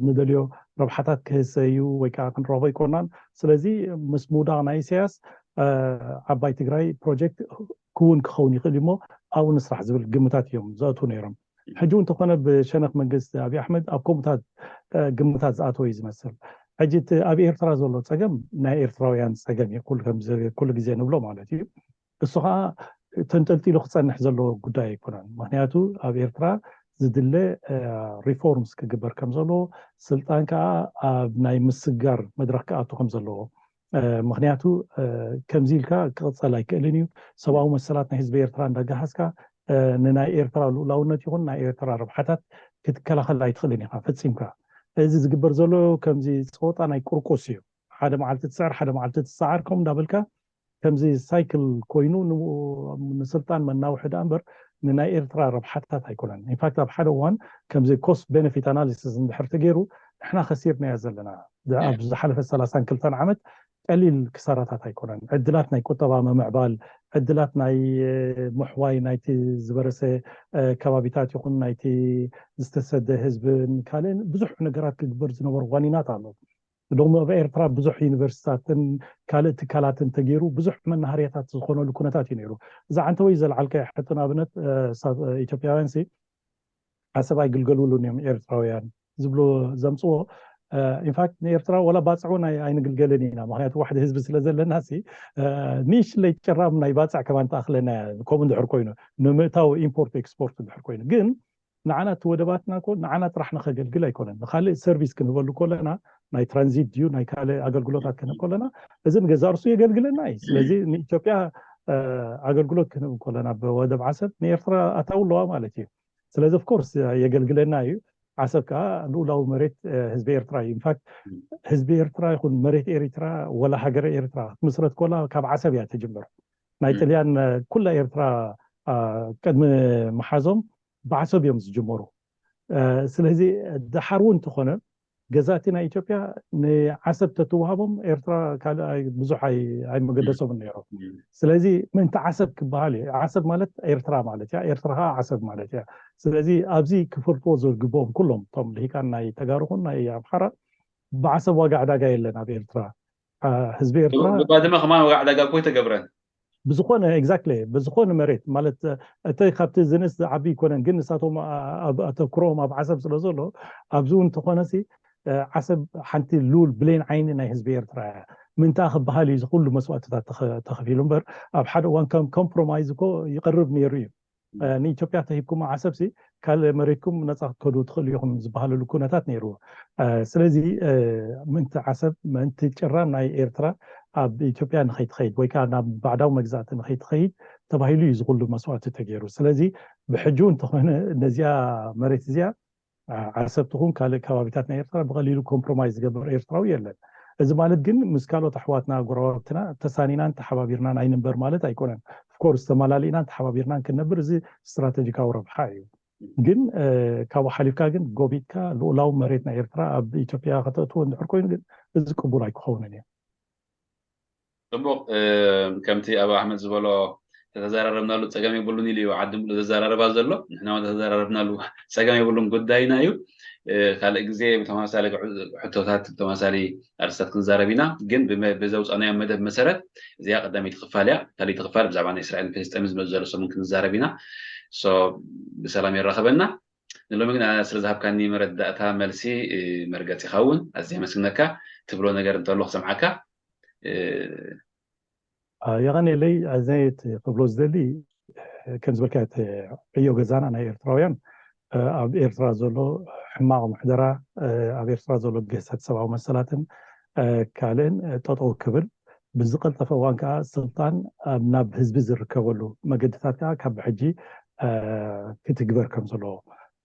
ንደልዮ ረብሓታት ክህሰ እዩ ወይ ከዓ ክንረኽቦ ኣይኮናን። ስለዚ ምስ ምውዳቕ ናይ ኢሳያስ ዓባይ ትግራይ ፕሮጀክት ክውን ክኸውን ይኽእል እዩ እሞ ኣብኡ ንስራሕ ዝብል ግምታት እዮም ዘእትዉ ነይሮም። ሕጂ እውን እንተኾነ ብሸነኽ መንግስቲ ኣብይ ኣሕመድ ኣብ ከምኡታት ግምታት ዝኣተወ እዩ ዝመስል። ሕጂ እቲ ኣብ ኤርትራ ዘሎ ፀገም ናይ ኤርትራውያን ፀገም እዩ ኩሉ ግዜ ንብሎ ማለት እዩ። እሱ ከዓ ተንጠልጢሉ ክፀንሕ ዘለዎ ጉዳይ ኣይኮነን። ምክንያቱ ኣብ ኤርትራ ዝድለ ሪፎርምስ ክግበር ከም ዘለዎ ስልጣን ከዓ ኣብ ናይ ምስጋር መድረክ ክኣቱ ከም ዘለዎ ምክንያቱ ከምዚ ኢልካ ክቕፀል ኣይክእልን እዩ። ሰብኣዊ መሰላት ናይ ህዝቢ ኤርትራ እንዳገሃስካ ንናይ ኤርትራ ልኡላውነት ይኹን ናይ ኤርትራ ረብሓታት ክትከላኸል ኣይትኽእልን ኢኻ ፈፂምካ። እዚ ዝግበር ዘሎ ከምዚ ፀወጣ ናይ ቁርቁስ እዩ። ሓደ መዓልቲ ትስዕር ሓደ መዓልቲ ትሰዓር ከም እንዳበልካ ከምዚ ሳይክል ኮይኑ ንስልጣን መናውሒ ደኣ እምበር ንናይ ኤርትራ ረብሓታት ኣይኮነን። ኢንፋክት ኣብ ሓደ እዋን ከምዚ ኮስት ቤነፊት ኣናሊሲስ እንድሕር ተገይሩ ንሕና ከሲርናዮ ዘለና ኣብ ዝሓለፈ ሰላሳን ክልተን ዓመት ቀሊል ክሳራታት ኣይኮነን። ዕድላት ናይ ቁጠባ ምምዕባል፣ ዕድላት ናይ ምሕዋይ ናይቲ ዝበረሰ ከባቢታት ይኹን ናይቲ ዝተሰደ ህዝብን ካልእን ብዙሕ ነገራት ክግበር ዝነበሩ ዋኒናት ኣሎ። ሎም ኣብ ኤርትራ ብዙሕ ዩኒቨርሲቲታትን ካልእ ትካላትን ተገይሩ ብዙሕ መናሃርያታት ዝኾነሉ ኩነታት እዩ ነይሩ። እዛ ዓንተወይ ዘልዓልካዮ ሕቶ ንኣብነት ኢትዮጵያውያን ሲ ዓሰብ ኣይግልገሉሉን እዮም ኤርትራውያን ዝብሎ ዘምፅዎ ኢንፋክት ንኤርትራ ወላ ባፅዕ እውን ኣይንግልገልን ኢና ምክንያቱ ዋሕዲ ህዝቢ ስለ ዘለና ሲ ንእሽለይ ጭራም ናይ ባፅዕ ከማን ተኣኽለና ከምኡ እንድሕር ኮይኑ ንምእታው ኢምፖርት ኤክስፖርት እንድሕር ኮይኑ ግን ንዓና እቲ ወደባትና ኮ ንዓና ጥራሕ ንኸገልግል ኣይኮነን ንካልእ ሰርቪስ ክንህበሉ ከለና ናይ ትራንዚት ድዩ ናይ ካልእ ኣገልግሎታት ክንህብ ከለና እዚ ንገዛ ርሱ የገልግለና እዩ ስለዚ ንኢትዮጵያ ኣገልግሎት ክንህብ ከለና ብወደብ ዓሰብ ንኤርትራ ኣታዊ ኣለዋ ማለት እዩ ስለዚ ኦፍኮርስ የገልግለና እዩ ዓሰብ ከዓ ልኡላዊ መሬት ህዝቢ ኤርትራ እዩ ኢንፋክት ህዝቢ ኤርትራ ይኹን መሬት ኤሪትራ ወላ ሃገረ ኤሪትራ ክትምስረት ከላ ካብ ዓሰብ እያ ትጅምር ናይ ጥልያን ኩላ ኤርትራ ቅድሚ መሓዞም ብዓሰብ እዮም ዝጅመሩ ስለዚ ድሓር እውን እንተኾነ ገዛእቲ ናይ ኢትዮጵያ ንዓሰብ ተትወሃቦም ኤርትራ ካልእ ብዙሕ ኣይመገደሶም ነይሮም ስለዚ ምእንቲ ዓሰብ ክበሃል እዩ ዓሰብ ማለት ኤርትራ ማለት እያ ኤርትራ ከዓ ዓሰብ ማለት እያ ስለዚ ኣብዚ ክፈልጥዎ ዝግብኦም ኩሎም እቶም ልሂቃን ናይ ተጋሩኹን ናይ ኣምሓራ ብዓሰብ ዋጋ ዕዳጋ የለን ኣብ ኤርትራ ህዝቢ ኤርትራ ብባድመ ከማን ዋጋ ዕዳጋ እኮ ኣይተገብረን ብዝኾነ exactly ብዝኾነ መሬት ማለት እቲ ካብቲ ዝንስ ዝዓቢ ይኮነን ግን ንሳቶም ኣተኩሮም ኣብ ዓሰብ ስለ ዘሎ ኣብዚ እውን እንተኾነሲ ዓሰብ ሓንቲ ልውል ብሌን ዓይኒ ናይ ህዝቢ ኤርትራ እያ ምንታ ክበሃል እዩ ዝኩሉ መስዋእትታት ተኸፊሉ እምበር ኣብ ሓደ እዋን ከም ኮምፕሮማይዝ እኮ ይቐርብ ነይሩ እዩ ንኢትዮጵያ ተሂብኩም ዓሰብ ሲ ካልእ መሬትኩም ነፃ ክትከዱ ትኽእሉ ኢኹም ዝበሃለሉ ኩነታት ነይሩ ስለዚ ምእንቲ ዓሰብ ምእንቲ ጭራም ናይ ኤርትራ ኣብ ኢትዮጵያ ንኸይትኸይድ ወይ ከዓ ናብ ባዕዳዊ መግዛእቲ ንኸይትኸይድ ተባሂሉ እዩ ዝኩሉ መስዋእቲ ተገይሩ ስለዚ ብሕጂ እንተኾነ ነዚኣ መሬት እዚኣ ዓሰብ ትኹን ካልእ ከባቢታት ናይ ኤርትራ ብቐሊሉ ኮምፕሮማይዝ ዝገብር ኤርትራዊ የለን እዚ ማለት ግን ምስ ካልኦት ኣሕዋትና ጎረባብትና ተሳኒናን ተሓባቢርናን ኣይንንበር ማለት ኣይኮነን ኦፍኮርስ ተመላሊእናን ተሓባቢርናን ክንነብር እዚ ስትራቴጂካዊ ረብሓ እዩ ግን ካብኡ ሓሊፍካ ግን ጎቢጥካ ልኡላዊ መሬት ናይ ኤርትራ ኣብ ኢትዮጵያ ከተእትዎ እንድሕር ኮይኑ ግን እዚ ቅቡል ኣይክኸውንን እዩ ፅቡቅ ከምቲ ኣብ ኣሕመድ ዝበሎ ተተዘራረብናሉ ፀገም የብሉን ኢሉ እዩ ዓዲ ሙሉ ዘዘራረባ ዘሎ ንሕና ተተዘራረብናሉ ፀገም የብሉን ጉዳይና እዩ ካልእ ግዜ ብተመሳሳሊ ሕቶታት ብተመሳሳሊ ኣርስታት ክንዛረብ ኢና። ግን ብዘውፃናዮ መደብ መሰረት እዚኣ ቀዳመይቲ ክፋል እያ። ካልይቲ ክፋል ብዛዕባ ናይ እስራኤልን ፍልስጤምን ዝመፅእ ዘሎ ሰሙን ክንዛረብ ኢና። ብሰላም የራኸበና። ንሎሚ ግን ስለ ዝሃብካኒ መረዳእታ መልሲ መርገፂ ይኸውን ኣዝየ መስግነካ። ትብሎ ነገር እንተሎ ክሰምዓካ። የቐንየለይ። ኣዝየ ክብሎ ዝደሊ ከም ዝበልካ እቲ ዕዮ ገዛና ናይ ኤርትራውያን ኣብ ኤርትራ ዘሎ ሕማቕ ምሕደራ፣ ኣብ ኤርትራ ዘሎ ግህሰት ሰብኣዊ መሰላትን ካልእን ጠጠው ክብል፣ ብዝቐልጠፈ እዋን ከዓ ስልጣን ናብ ህዝቢ ዝርከበሉ መገድታት ከዓ ካብ ሕጂ ክትግበር ከም ዘለዎ፣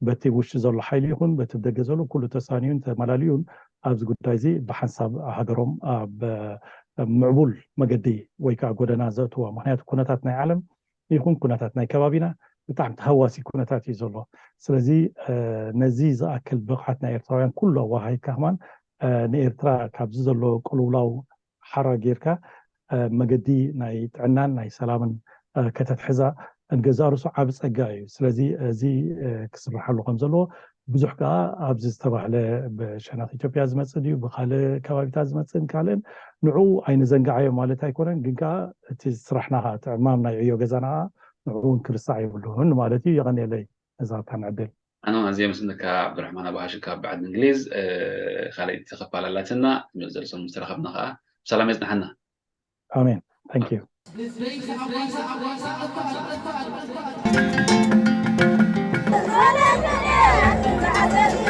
በቲ ውሽጢ ዘሎ ሓይሊ ይኹን በቲ ደገ ዘሎ ኩሉ ተሳንዩን ተመላልዩን ኣብዚ ጉዳይ እዚ ብሓንሳብ ሃገሮም ኣብ ምዕቡል መገዲ ወይ ከዓ ጎደና ዘእትዋ። ምክንያቱ ኩነታት ናይ ዓለም ይኹን ኩነታት ናይ ከባቢና ብጣዕሚ ተሃዋሲ ኩነታት እዩ ዘሎ። ስለዚ ነዚ ዝኣክል ብቕዓት ናይ ኤርትራውያን ኩሉ ኣዋሃሂድካ ከማን ንኤርትራ ካብዚ ዘሎ ቅልውላው ሓራ ጌርካ መገዲ ናይ ጥዕናን ናይ ሰላምን ከተትሕዛ ንገዛእ ርእሱ ዓቢ ጸጋ እዩ። ስለዚ እዚ ክስርሓሉ ከም ዘለዎ ብዙሕ ከዓ ኣብዚ ዝተባህለ ብሸነኽ ኢትዮጵያ ዝመጽእ ድዩ ብካልእ ከባቢታት ዝመጽእን ካልእን ንዕኡ ኣይንዘንግዓዮ ማለት ኣይኮነን። ግን ከዓ እቲ ስራሕና ከዓ እቲ ዕማም ናይ ዕዮ ገዛና ከዓ ንዕኡ እውን ክርሳዕ የብሉን ማለት እዩ። የቐንየለይ ነዛ እታ ዕድል። ኣነ እውን ኣዝየ ምስንካ ዓብዱራሕማን ኣባሃሽ ካብ ዓዲ እንግሊዝ። ካልኣይቲ ክፋል ኣላትና። ዝመፅእ ዘሎ ሰሙን ምስ ተራኸብና ከዓ ብሰላም የፅንሓና። ኣሜን። Thank you።